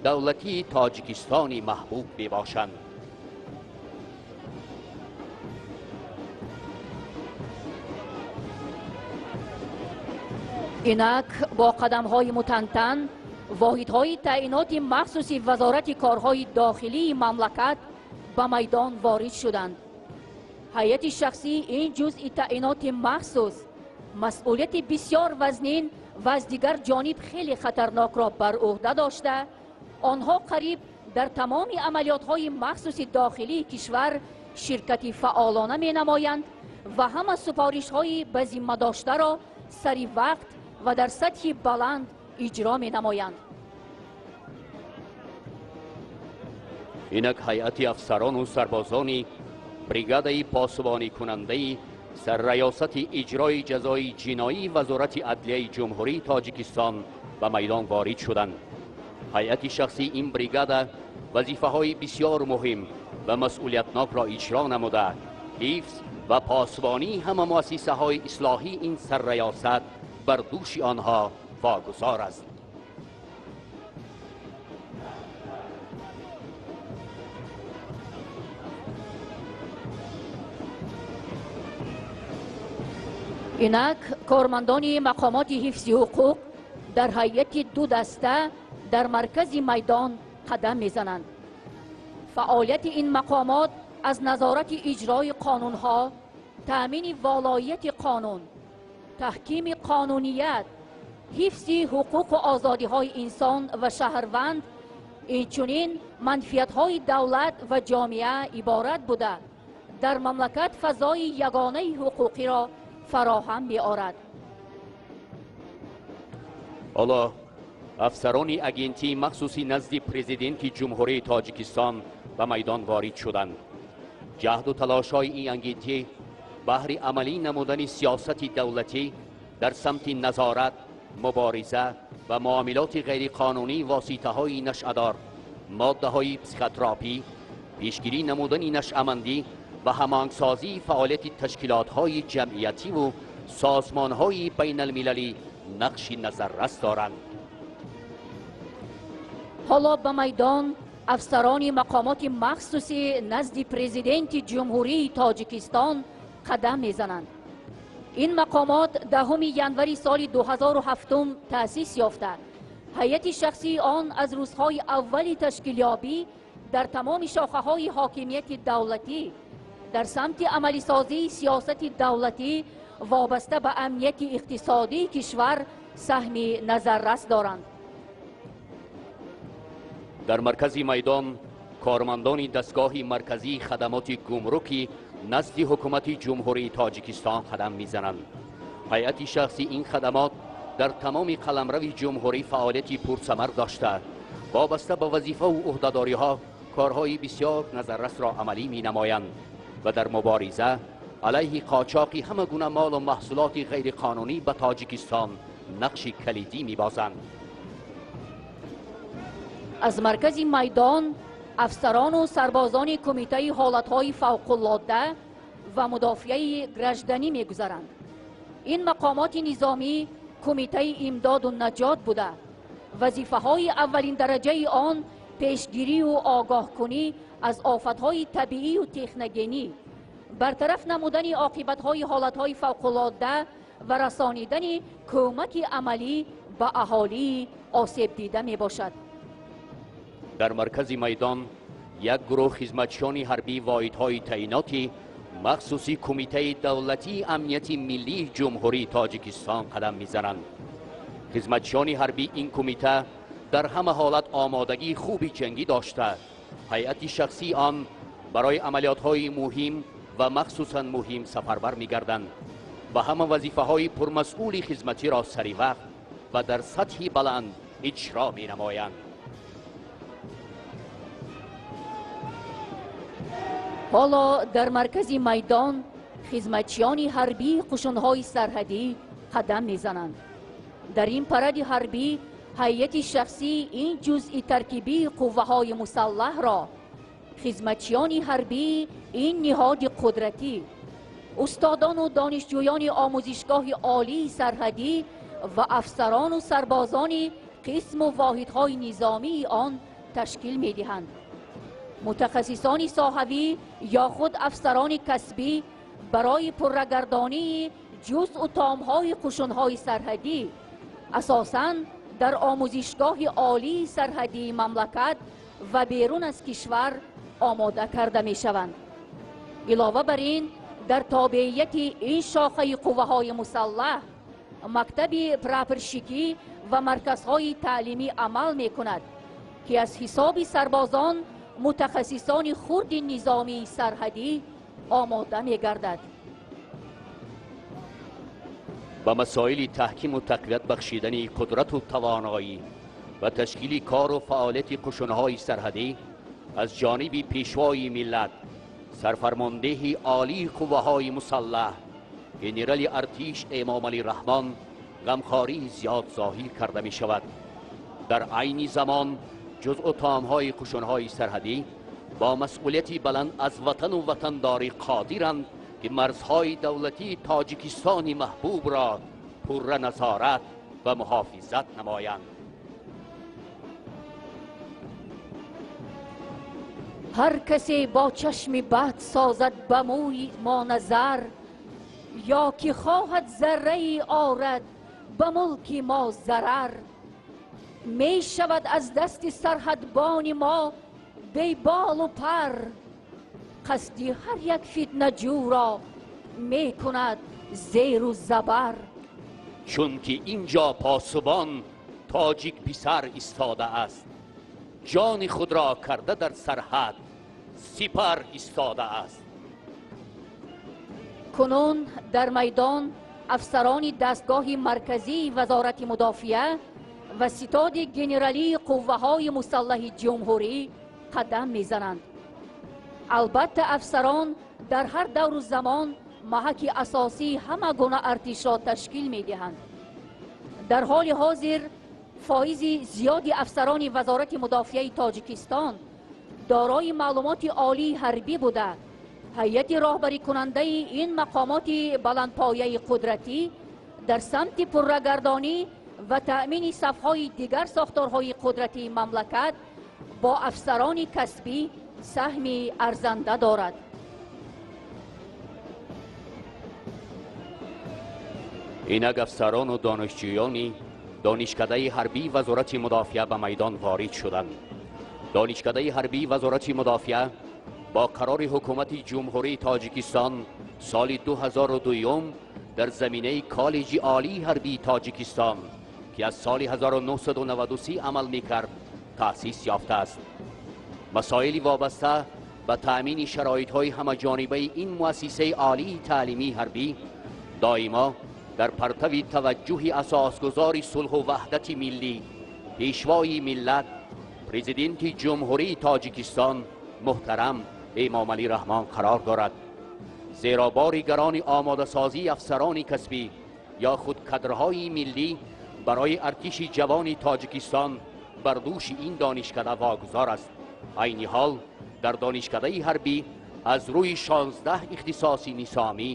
давлатии Тоҷикистони маҳбуб мебошанд. Инак бо қадамҳои мутантан воҳидҳои таъиноти махсуси Вазорати корҳои дохилии мамлакат ба майдон ворид шуданд. Ҳайати шахсии ин ҷузъи таъиноти махсус масъулияти бисёр вазнин ва аз дигар ҷониб хеле хатарнокро бар ӯҳда дошта, онҳо қариб дар тамоми амалиётҳои махсуси дохилии кишвар ширкати фаъолона менамоянд ва ҳама супоришҳои ба зимма доштаро сари вақт ва дар сатҳи баланд иҷро менамоянд. Инак ҳайати афсарону сарбозони бригадаи посубоникунандаи сарраёсати иҷрои ҷазои ҷиноии Вазорати адлияи Ҷумҳурии Тоҷикистон ба майдон ворид шуданд. Ҳайати шахсии ин бригада вазифаҳои бисёр муҳим ва масъулиятнокро иҷро намуда, ҳифз ва посбонии ҳама муассисаҳои ислоҳии ин сарраёсат бар дӯши онҳо вогузор аст. Инак кормандони мақомоти ҳифзи ҳуқуқ дар ҳайати ду даста дар маркази майдон қадам мезананд. Фаъолияти ин мақомот аз назорати иҷрои қонунҳо, Таъмини волоияти қонун, таҳкими қонуният, ҳифзи ҳуқуқу озодиҳои инсон ва шаҳрванд, инчунин манфиатҳои давлат ва ҷомеа иборат буда, дар мамлакат фазои ягонаи ҳуқуқиро фароҳам меорад. Ҳоло афсарони агентии махсуси назди президенти Ҷумҳурии Тоҷикистон ба майдон ворид шуданд. Ҷаҳду талошҳои ин агентӣ баҳри амалӣ намудани сиёсати давлатӣ дар самти назорат, мубориза ва муомилоти ғайриқонунии воситаҳои нашъадор, моддаҳои психотропӣ, пешгирӣ намудани нашъамандӣ ва ҳамоҳангсозии фаъолияти ташкилотҳои ҷамъиятиву созмонҳои байналмилалӣ нақши назаррас доранд. Ҳоло ба майдон афсарони мақомоти махсуси назди президенти Ҷумҳурии Тоҷикистон қадам мезананд. Ин мақомот 10 январи соли 2007 таъсис ёфта, ҳайати шахсии он аз рӯзҳои аввали ташкилёбӣ дар тамоми шохаҳои ҳокимияти давлатӣ дар самти амалисозии сиёсати давлатӣ вобаста ба амнияти иқтисодии кишвар саҳми назаррас доранд. Дар маркази майдон кормандони дастгоҳи марказии хадамоти гумрукӣ назди ҳукумати Ҷумҳурии Тоҷикистон қадам мезананд. Ҳайати шахси ин хадамот дар тамоми қаламрави ҷумҳурӣ фаъолияти пурсамар дошта, вобаста ба вазифаву ӯҳдадориҳо корҳои бисёр назаррасро амалӣ менамоянд ва дар мубориза алайҳи қочоқи ҳама гуна молу маҳсулоти ғайриқонунӣ ба Тоҷикистон нақши калидӣ мебозанд. Аз маркази майдон афсарону сарбозони Кумитаи ҳолатҳои фавқулодда ва мудофиаи гражданӣ мегузаранд. Ин мақомоти низомӣ Кумитаи имдоду наҷот буда, вазифаҳои аввалиндараҷаи он пешгирию огоҳкунӣ аз офатҳои табиию техногенӣ, бартараф намудани оқибатҳои ҳолатҳои фавқулодда ва расонидани кӯмаки амалӣ ба аҳолии осебдида мебошад. Дар маркази майдон як гурӯҳ хизматчиёни ҳарбии воҳидҳои таъиноти махсуси Кумитаи давлатии амнияти миллии Ҷумҳурии Тоҷикистон қадам мезананд. Хизматчиёни ҳарбии ин кумита дар ҳама ҳолат омодагии хуби ҷангӣ дошта, ҳайати шахсии он барои амалиётҳои муҳим ва махсусан муҳим сафарбар мегарданд ва ҳама вазифаҳои пурмасъули хизматиро сари вақт ва дар сатҳи баланд иҷро менамоянд. Ҳоло дар маркази майдон хизматчиёни ҳарбии қушунҳои сарҳадӣ қадам мезананд. Дар ин паради ҳарбӣ ҳайати шахсии ин ҷузъи таркибии қувваҳои мусаллаҳро хизматчиёни ҳарбии ин ниҳоди қудратӣ, устодону донишҷӯёни омӯзишгоҳи олии сарҳадӣ ва афсарону сарбозони қисму воҳидҳои низомии он ташкил медиҳанд. Мутахассисони соҳавӣ ё худ афсарони касбӣ барои пуррагардонии ҷузъу томҳои қушунҳои сарҳадӣ асосан дар омӯзишгоҳи олии сарҳадии мамлакат ва берун аз кишвар омода карда мешаванд. Илова бар ин, дар тобеияти ин шохаи қувваҳои мусаллаҳ мактаби прапорщикӣ ва марказҳои таълимӣ амал мекунад, ки аз ҳисоби сарбозон мутахассисони хурди низомии сарҳадӣ омода мегардад. Ба масоили таҳкиму тақвият бахшидани қудрату тавоноӣ ва ташкили кору фаъолияти қушунҳои сарҳадӣ аз ҷониби пешвои миллат, сарфармондеҳи олии қувваҳои мусаллаҳ, генерали артиш Эмомалӣ Раҳмон ғамхории зиёд зоҳир карда мешавад. Дар айни замон ҷузъу томҳои қушунҳои сарҳадӣ бо масъулияти баланд аз ватану ватандорӣ қодиранд, ки марзҳои давлатии Тоҷикистони маҳбубро пурра назорат ва муҳофизат намоянд. Ҳар касе бо чашми бад созад ба мӯи мо назар, ё ки хоҳад заррае орад ба мулки мо зарар, мешавад аз дасти сарҳадбони мо беболу пар. Қасди ҳар як фитнаҷӯро мекунад зеру забар. Чунки инҷо посубон тоҷик писар истодааст, ҷони худро карда дар сарҳад сипар истодааст. Кунун дар майдон афсарони дастгоҳи марказии Вазорати мудофиа ва ситоди генералии қувваҳои мусаллаҳи ҷумҳурӣ қадам мезананд. Албатта, афсарон дар ҳар давру замон маҳаки асосии ҳама гуна артишро ташкил медиҳанд. Дар ҳоли ҳозир фоизи зиёди афсарони Вазорати мудофиаи Тоҷикистон дорои маълумоти олии ҳарбӣ буда, ҳайати роҳбарикунандаи ин мақомоти баландпояи қудратӣ дар самти пуррагардонӣ ва таъмини сафҳои дигар сохторҳои қудратии мамлакат бо афсарони касбӣ саҳми арзанда дорад. Инак афсарону донишҷӯёни Донишкадаи ҳарбии Вазорати мудофиа ба майдон ворид шуданд. Донишкадаи ҳарбии Вазорати мудофиа бо қарори ҳукумати Ҷумҳурии Тоҷикистон соли 2002 дар заминаи Коллеҷи олии ҳарбии Тоҷикистон, ки аз соли 1993 амал мекард, таъсис ёфтааст. Масоили вобаста ба таъмини шароитҳои ҳамаҷонибаи ин муассисаи олии таълимии ҳарбӣ доимо дар партави таваҷҷӯҳи асосгузори сулҳу ваҳдати миллӣ, пешвои миллат, Президенти Ҷумҳурии Тоҷикистон муҳтарам Эмомалӣ Раҳмон қарор дорад. Зеро бори гарони омодасозии афсарони касбӣ ё худ кадрҳои миллӣ барои артиши ҷавони Тоҷикистон бар дӯши ин донишкада вогузор аст. Айни ҳол дар донишкадаи ҳарбӣ аз рӯи 16 ихтисоси низомӣ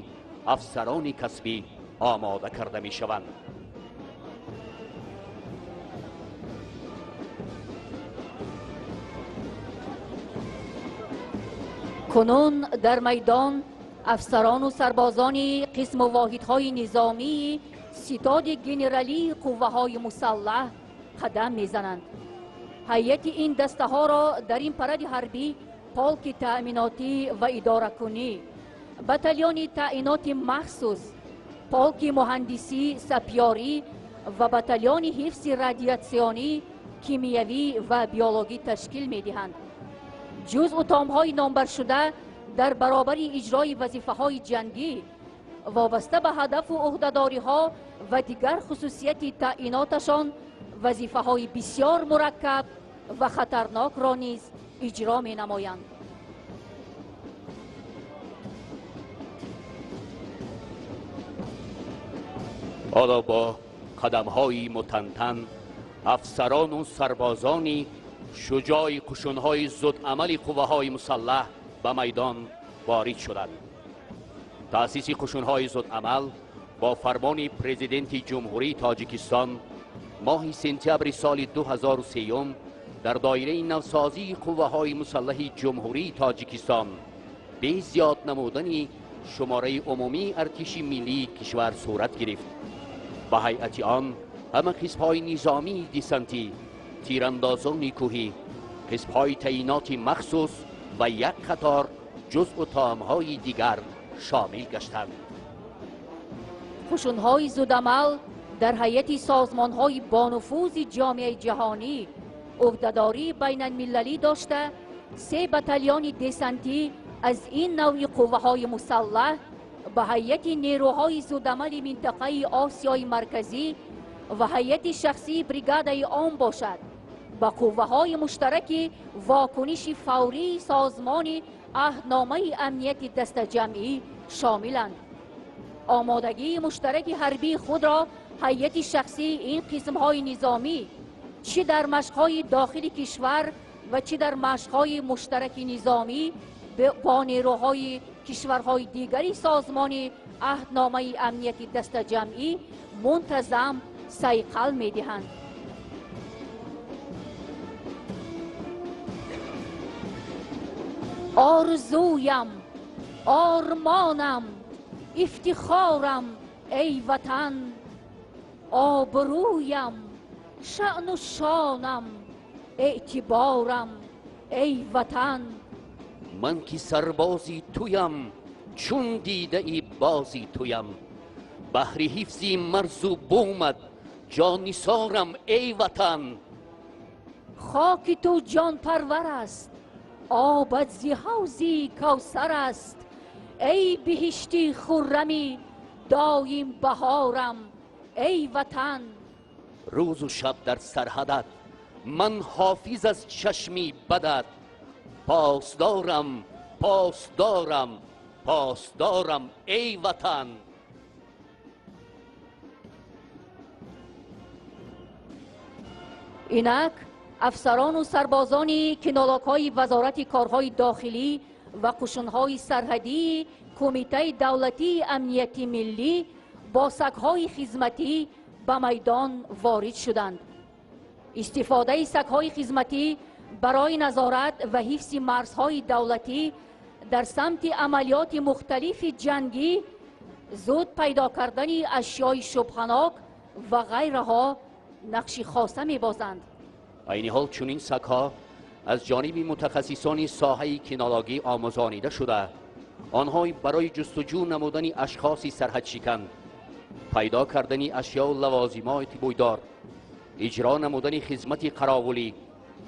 афсарони касбӣ омода карда мешаванд. Кунун дар майдон афсарону сарбозони қисму воҳидҳои низомии ситоди генералии қувваҳои мусаллаҳ қадам мезананд. Ҳайати ин дастаҳоро дар ин паради ҳарбӣ полки таъминотӣ ва идоракунӣ, батальони таъиноти махсус, полки муҳандисӣ сапёрӣ ва батальони ҳифзи радиатсионӣ, кимиявӣ ва биологӣ ташкил медиҳанд. Ҷузъу томҳои номбаршуда дар баробари иҷрои вазифаҳои ҷангӣ вобаста ба ҳадафу ӯҳдадориҳо ва дигар хусусияти таъиноташон вазифаҳои бисёр мураккаб ва хатарнокро низ иҷро менамоянд. Ҳоло бо қадамҳои мутантан афсарону сарбозони шуҷои қушунҳои зудамали қувваҳои мусаллаҳ ба майдон ворид шуданд. Таъсиси қушунҳои зудамал бо фармони Президенти Ҷумҳурии Тоҷикистон моҳи сентябри соли 2003 дар доираи навсозии қувваҳои мусаллаҳи Ҷумҳурии Тоҷикистон бе зиёд намудани шумораи умумии артиши миллии кишвар сурат гирифт. Ба ҳайати он ҳама қисмҳои низомии десантӣ, тирандозони кӯҳӣ, қисмҳои таъиноти махсус ва як қатор ҷузъу таомҳои дигар шомил гаштанд. Қушунҳои зудамал дар ҳайати созмонҳои бонуфузи ҷомеаи ҷаҳонӣ ӯҳдадории байналмилалӣ дошта, се батальони десантӣ аз ин навъи қувваҳои мусаллаҳ ба ҳайати нерӯҳои зудамали минтақаи Осиёи Марказӣ ва ҳайати шахсии бригадаи он бошад, ба қувваҳои муштараки вокуниши фаврии созмони аҳдномаи амнияти дастаҷамъӣ шомиланд. Омодагии муштараки ҳарбии худро ҳайати шахсии ин қисмҳои низомӣ чӣ дар машқҳои дохили кишвар ва чӣ дар машқҳои муштараки низомӣ бо нерӯҳои кишварҳои дигари созмони аҳдномаи амнияти дастаҷамъӣ мунтазам сайқал медиҳанд. Орзуям, ормонам, ифтихорам, эй ватан, обрӯям, шаъну шонам, эътиборам, эй ватан. Ман ки сарбози туям, чун дидаи Сарбози туям, баҳри ҳифзи марзу бумат ҷоннисорам, эй ватан. Хоки ту ҷонпарвар аст, обат зи ҳавзи кавсар аст. Эй биҳишти хуррами доим баҳорам, эй ватан. Рӯзу шаб дар сарҳадат ман ҳофиз аз чашми бадат. Посдорам, посдорам, посдорам, эй ватан. Инак афсарону сарбозони кинологҳои Вазорати корҳои дохилӣ ва қушунҳои сарҳадии Кумитаи давлатии амнияти миллӣ бо сагҳои хизматӣ ба майдон ворид шуданд. Истифодаи сагҳои хизматӣ барои назорат ва ҳифзи марзҳои давлатӣ дар самти амалиёти мухталифи ҷангӣ, зуд пайдо кардани ашёи шубҳанок ва ғайраҳо нақши хоса мебозанд. Айни ҳол чунин сагҳо аз ҷониби мутахассисони соҳаи кинологӣ омӯзонида шуда, онҳо барои ҷустуҷӯ намудани ашхоси сарҳадшикан, пайдо кардани ашёу лавозимоти бӯйдор, иҷро намудани хизмати қаровулӣ,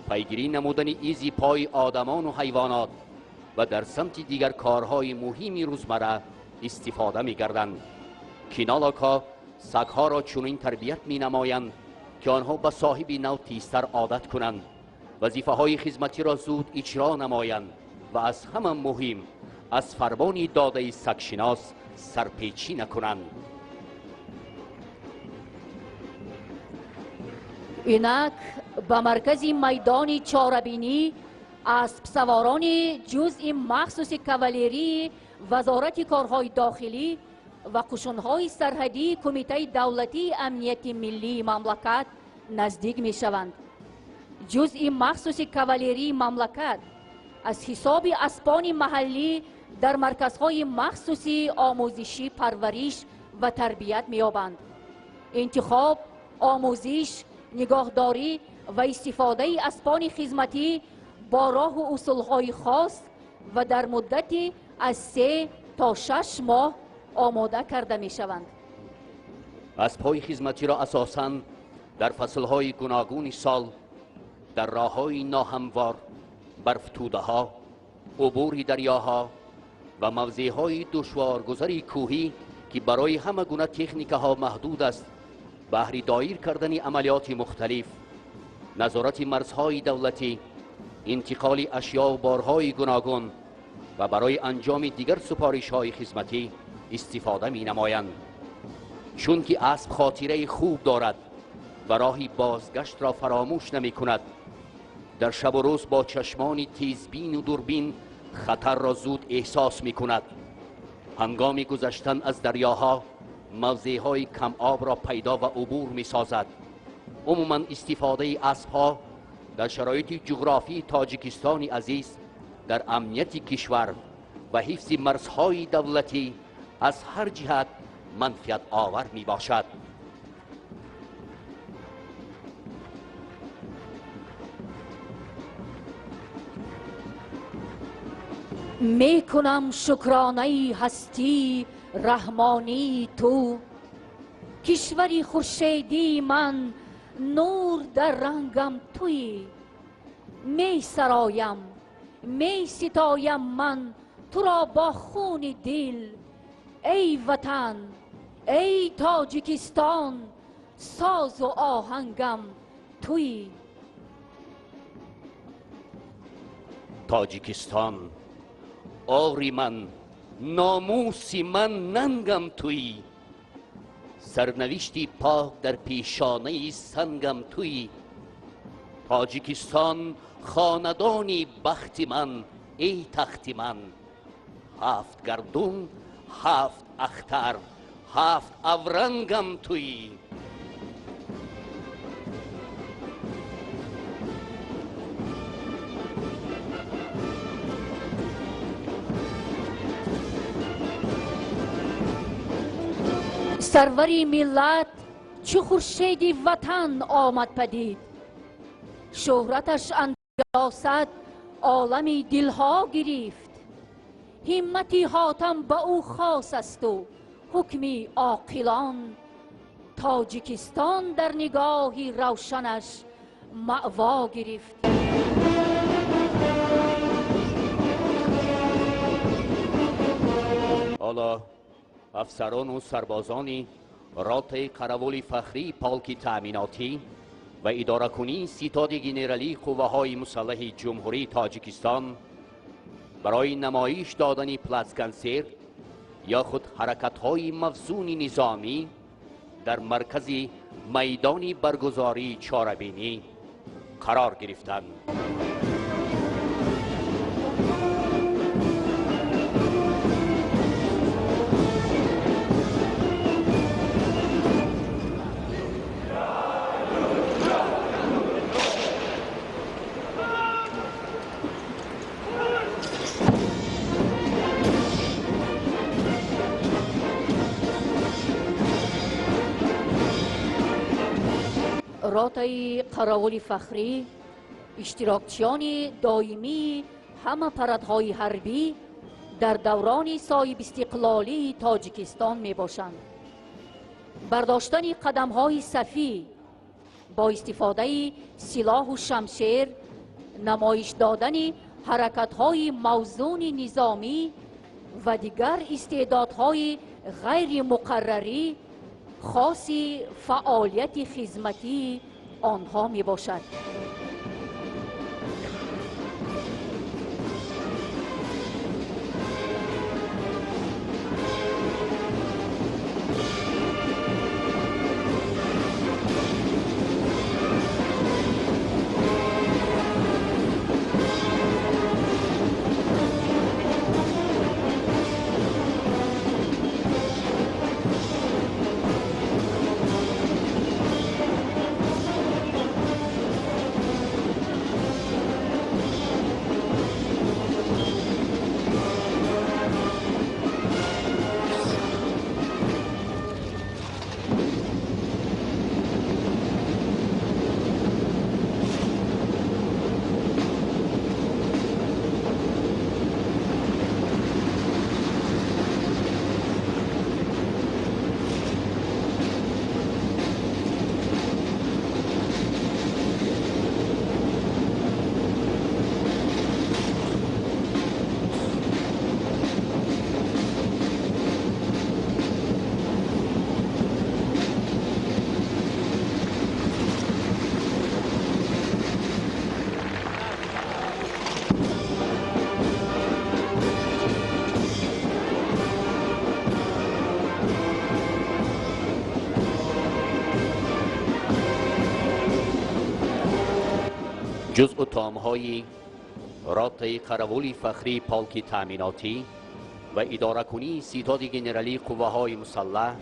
пайгирӣ намудани изи пои одамону ҳайвонот ва дар самти дигар корҳои муҳими рӯзмарра истифода мегарданд. Кинологҳо сагҳоро чунин тарбият менамоянд, ки онҳо ба соҳиби нав тезтар одат кунанд, вазифаҳои хизматиро зуд иҷро намоянд ва аз ҳама муҳим аз фармони додаи сагшинос сарпечӣ накунанд. Инак ба маркази майдони чорабинӣ аспсаворони ҷузъи махсуси кавалерии Вазорати корҳои дохилӣ ва қушунҳои сарҳадии Кумитаи давлатии амнияти миллии мамлакат наздик мешаванд. Ҷузъи махсуси кавалерии мамлакат аз ҳисоби аспони маҳаллӣ дар марказҳои махсуси омӯзишӣ парвариш ва тарбият меёбанд. Интихоб, омӯзиш, нигоҳдорӣ ва истифодаи аспони хизматӣ бо роҳу усулҳои хос ва дар муддати аз 3 то 6 моҳ омода карда мешаванд. Аспҳои хизматиро асосан дар фаслҳои гуногуни сол, дар роҳҳои ноҳамвор, барфтӯдаҳо, убури дарёҳо ва мавзеъҳои душворгузари кӯҳӣ, ки барои ҳама гуна техникаҳо маҳдуд аст, баҳри доир кардани амалиёти мухталиф, назорати марзҳои давлатӣ, интиқоли ашёу борҳои гуногун ва барои анҷоми дигар супоришҳои хизматӣ истифода менамоянд. Чунки асп хотираи хуб дорад ва роҳи бозгаштро фаромӯш намекунад, дар шабу рӯз бо чашмони тезбину дурбин хатарро зуд эҳсос мекунад. Ҳангоми гузаштан аз дарёҳо мавзеъҳои камобро пайдо ва убур месозад. Умуман истифодаи аспҳо дар шароити ҷуғрофии Тоҷикистони азиз дар амнияти кишвар ва ҳифзи марзҳои давлатӣ аз ҳар ҷиҳат манфиатовар мебошад. Мекунам шукронаи ҳастии раҳмонии ту, кишвари хуршедии ман, нур дар рангам туӣ. Месароям, меситоям ман туро бо хуни дил. Эй ватан, эй Тоҷикистон, созу оҳангам туӣ. Тоҷикистон, ори ман, номуси ман, нангам туӣ. Сарнавишти пок дар пешонаи сангам туӣ. Тоҷикистон, хонадони бахти ман, эй тахти ман. Ҳафт гардун, ҳафт ахтар, ҳафт аврангам туӣ. Сарвари миллат чу хуршеди ватан омад падид, шӯҳраташ андосад олами дилҳо гирифт. Ҳиммати Ҳотам ба ӯ хос асту ҳукми оқилон. Тоҷикистон дар нигоҳи равшанаш маъво гирифт. Ҳоло афсарону сарбозони ротаи қаравули фахрии полки таъминотӣ ва идоракунии ситоди генералии қувваҳои мусаллаҳи Ҷумҳурии Тоҷикистон барои намоиш додани плацконсерт ё худ ҳаракатҳои мавзуни низомӣ дар маркази майдони баргузории чорабинӣ қарор гирифтанд. Ротаи қаровули фахрӣ иштирокчиёни доимии ҳама парадҳои ҳарбӣ дар даврони соҳибистиқлолии Тоҷикистон мебошанд. Бардоштани қадамҳои сафӣ бо истифодаи силоҳу шамшер, намоиш додани ҳаракатҳои мавзуни низомӣ ва дигар истеъдодҳои ғайримуқаррарӣ хоси фаъолияти хизматии онҳо мебошад. Ҷузъу томҳои ротаи қаравули фахрии полки таъминотӣ ва идоракунии ситоди генералии қувваҳои мусаллаҳ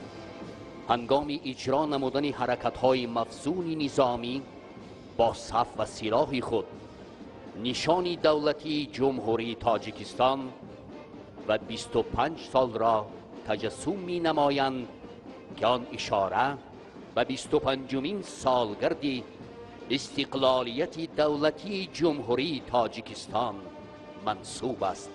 ҳангоми иҷро намудани ҳаракатҳои мавзуни низомӣ бо саф ва силоҳи худ нишони давлатии Ҷумҳурии Тоҷикистон ва 25 солро таҷассум менамоянд, ки он ишора ба 25-умин солгарди истиқлолияти давлатии Ҷумҳурии Тоҷикистон мансуб аст.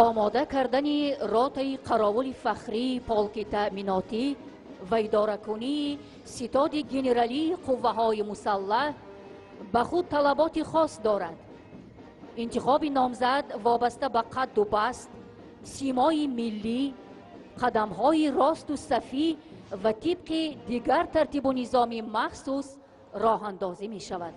Омода кардани ротаи қаровули фахрии полки таъминотӣ ва идоракунии ситоди генералии қувваҳои мусаллаҳ ба худ талаботи хос дорад. Интихоби номзад вобаста ба қадду баст, симои миллӣ, қадамҳои росту сафӣ ва тибқи дигар тартибу низоми махсус роҳандозӣ мешавад.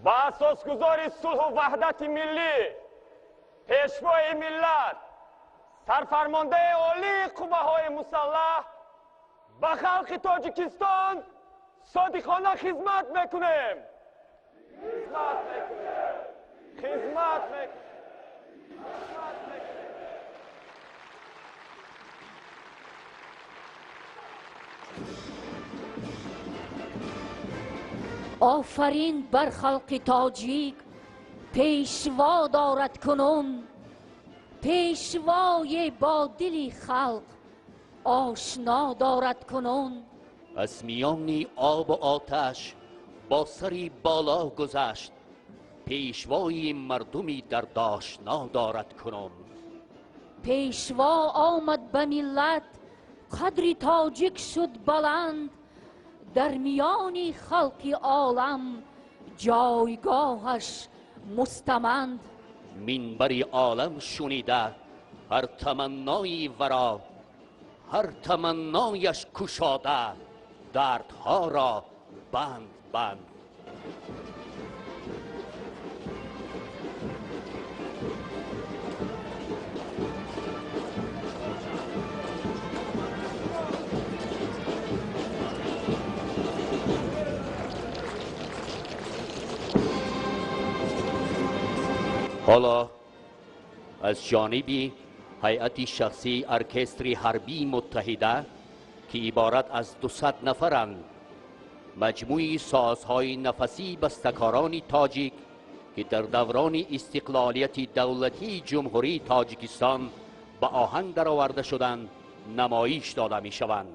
Ба асосгузори сулҳу ваҳдати миллӣ, пешвои миллат, сарфармондаи олии қувваҳои мусаллаҳ ба халқи Тоҷикистон содиқона хизмат мекунем. Хизмат мекунем. Хизмат мекунем. Офарин бар халқи тоҷик, пешво дорад кунун, пешвое бо дили халқ ошно дорад кунун. Аз миёни обу оташ бо сари боло гузашт, пешвои мардуми дардошно дорад кунун. Пешво омад ба миллат, қадри тоҷик шуд баланд, дар миёни халқи олам ҷойгоҳаш мустаманд. Минбари олам шунида ҳар таманнои варо, ҳар таманнояш кушода дардҳоро банд банд. Ҳоло аз ҷониби ҳайати шахсии оркестри ҳарбии муттаҳида, ки иборат аз 200 нафаранд, маҷмӯи созҳои нафасии бастакорони тоҷик, ки дар даврони истиқлолияти давлатии Ҷумҳурии Тоҷикистон ба оҳанг дароварда шуданд, намоиш дода мешаванд.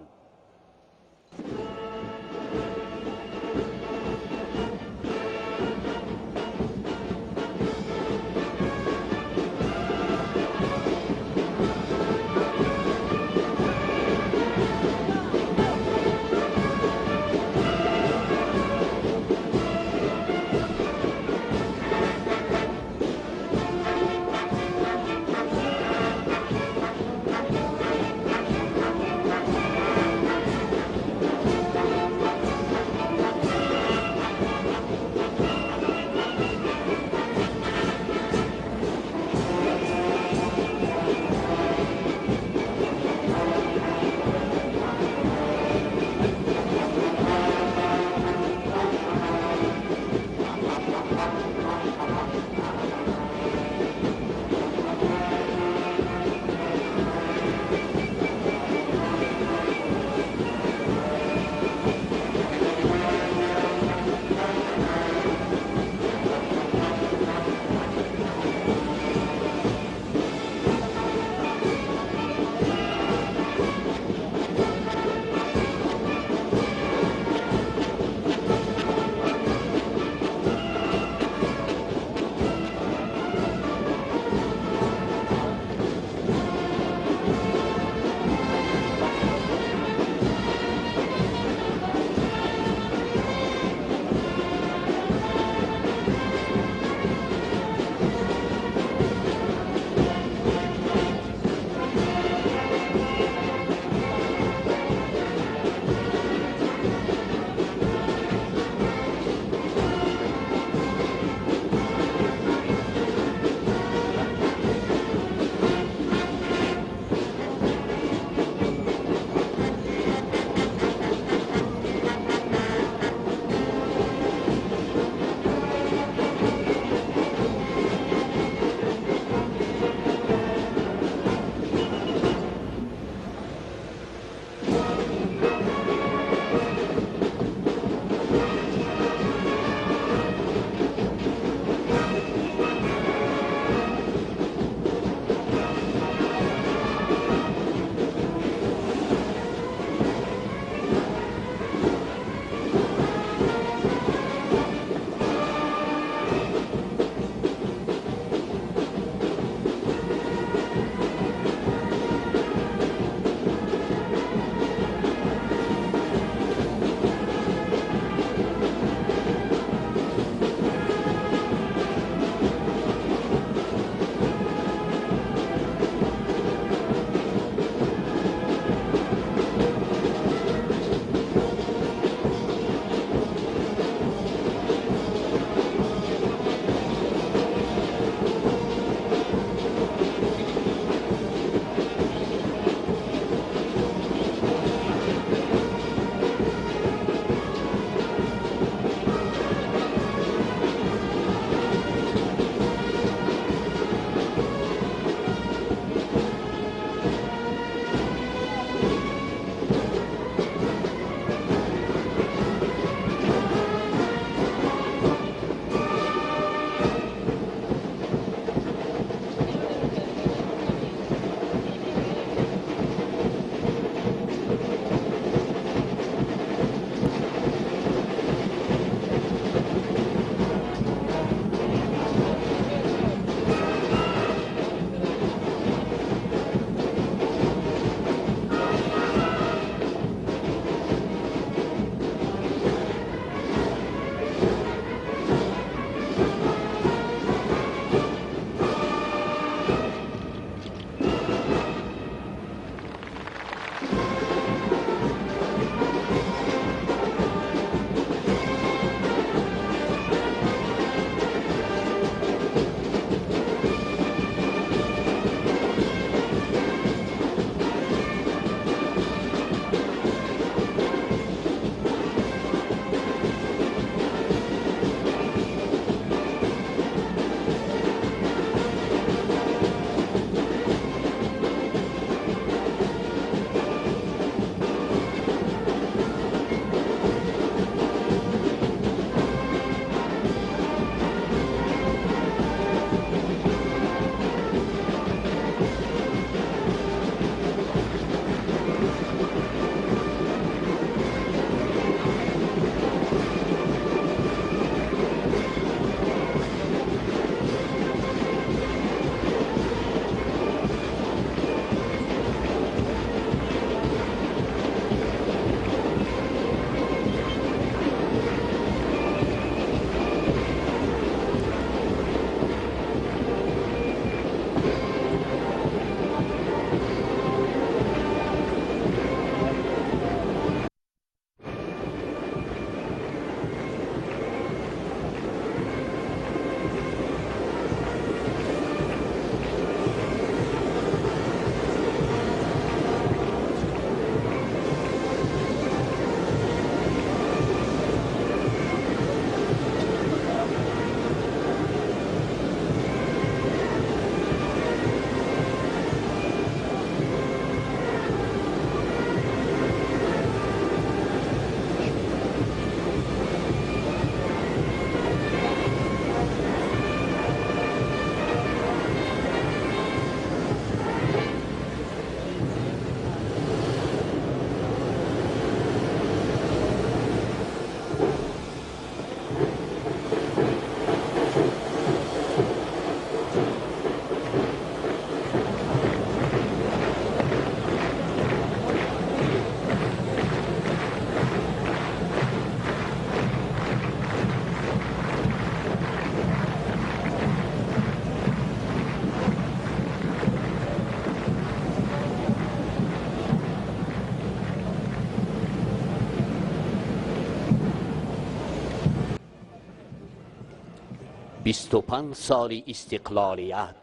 25 соли истиқлолият,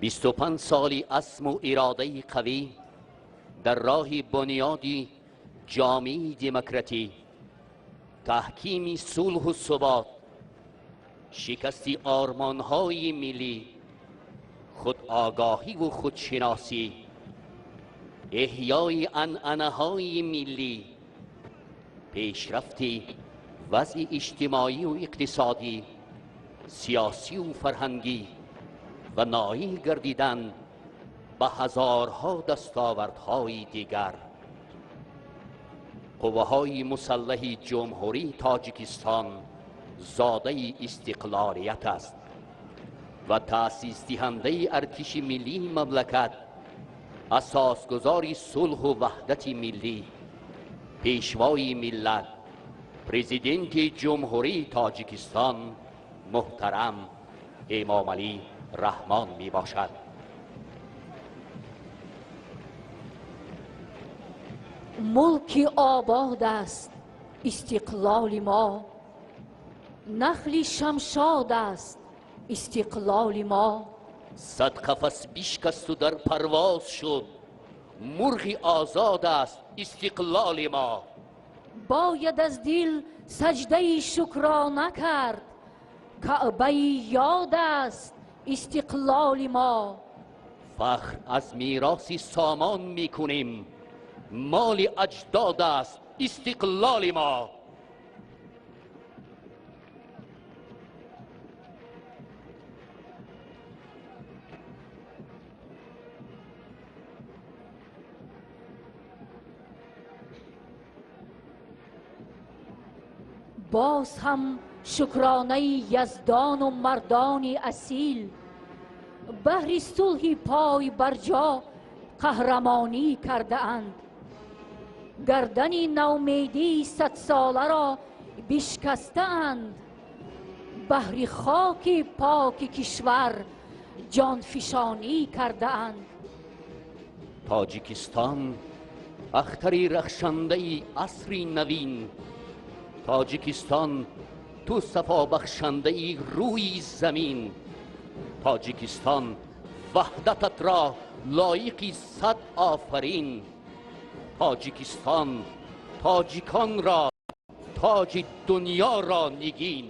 25 соли азму иродаи қавӣ дар роҳи бунёди ҷомеаи демократӣ, таҳкими сулҳу субот, шикасти ормонҳои миллӣ, худогоҳиву худшиносӣ, эҳёи анъанаҳои миллӣ, пешрафти вазъи иҷтимоию иқтисодӣ, сиёсию фарҳангӣ ва ноил гардидан ба ҳазорҳо дастовардҳои дигар. Қувваҳои мусаллаҳи Ҷумҳурии Тоҷикистон зодаи истиқлолият аст ва таъсисдиҳандаи артиши миллии мамлакат, асосгузори сулҳу ваҳдати миллӣ, пешвои миллат, президенти Ҷумҳурии Тоҷикистон муҳтарам Эмомалӣ Раҳмон мебошад. Мулки обод аст истиқлоли мо, нахли шамшод аст истиқлоли мо. Сад қафас бишкасту дар парвоз шуд, мурғи озод аст истиқлоли мо. Бояд аз дил саҷдаи шукрона кард, Каъбаи ёд аст истиқлоли мо. Фахр аз мероси сомон мекунем, моли аҷдод аст истиқлоли мо. Боз ҳам шукронаи яздону мардони асил, баҳри сулҳи пой барҷо қаҳрамонӣ кардаанд. Гардани наумедии садсоларо бишкастаанд, баҳри хоки поки кишвар ҷонфишонӣ кардаанд. Тоҷикистон ахтари рахшандаи асри навин, Тоҷикистон ту сафобахшандаи рӯи замин, Тоҷикистон ваҳдататро лоиқи сад офарин, Тоҷикистон тоҷиконро тоҷи дунёро нигин.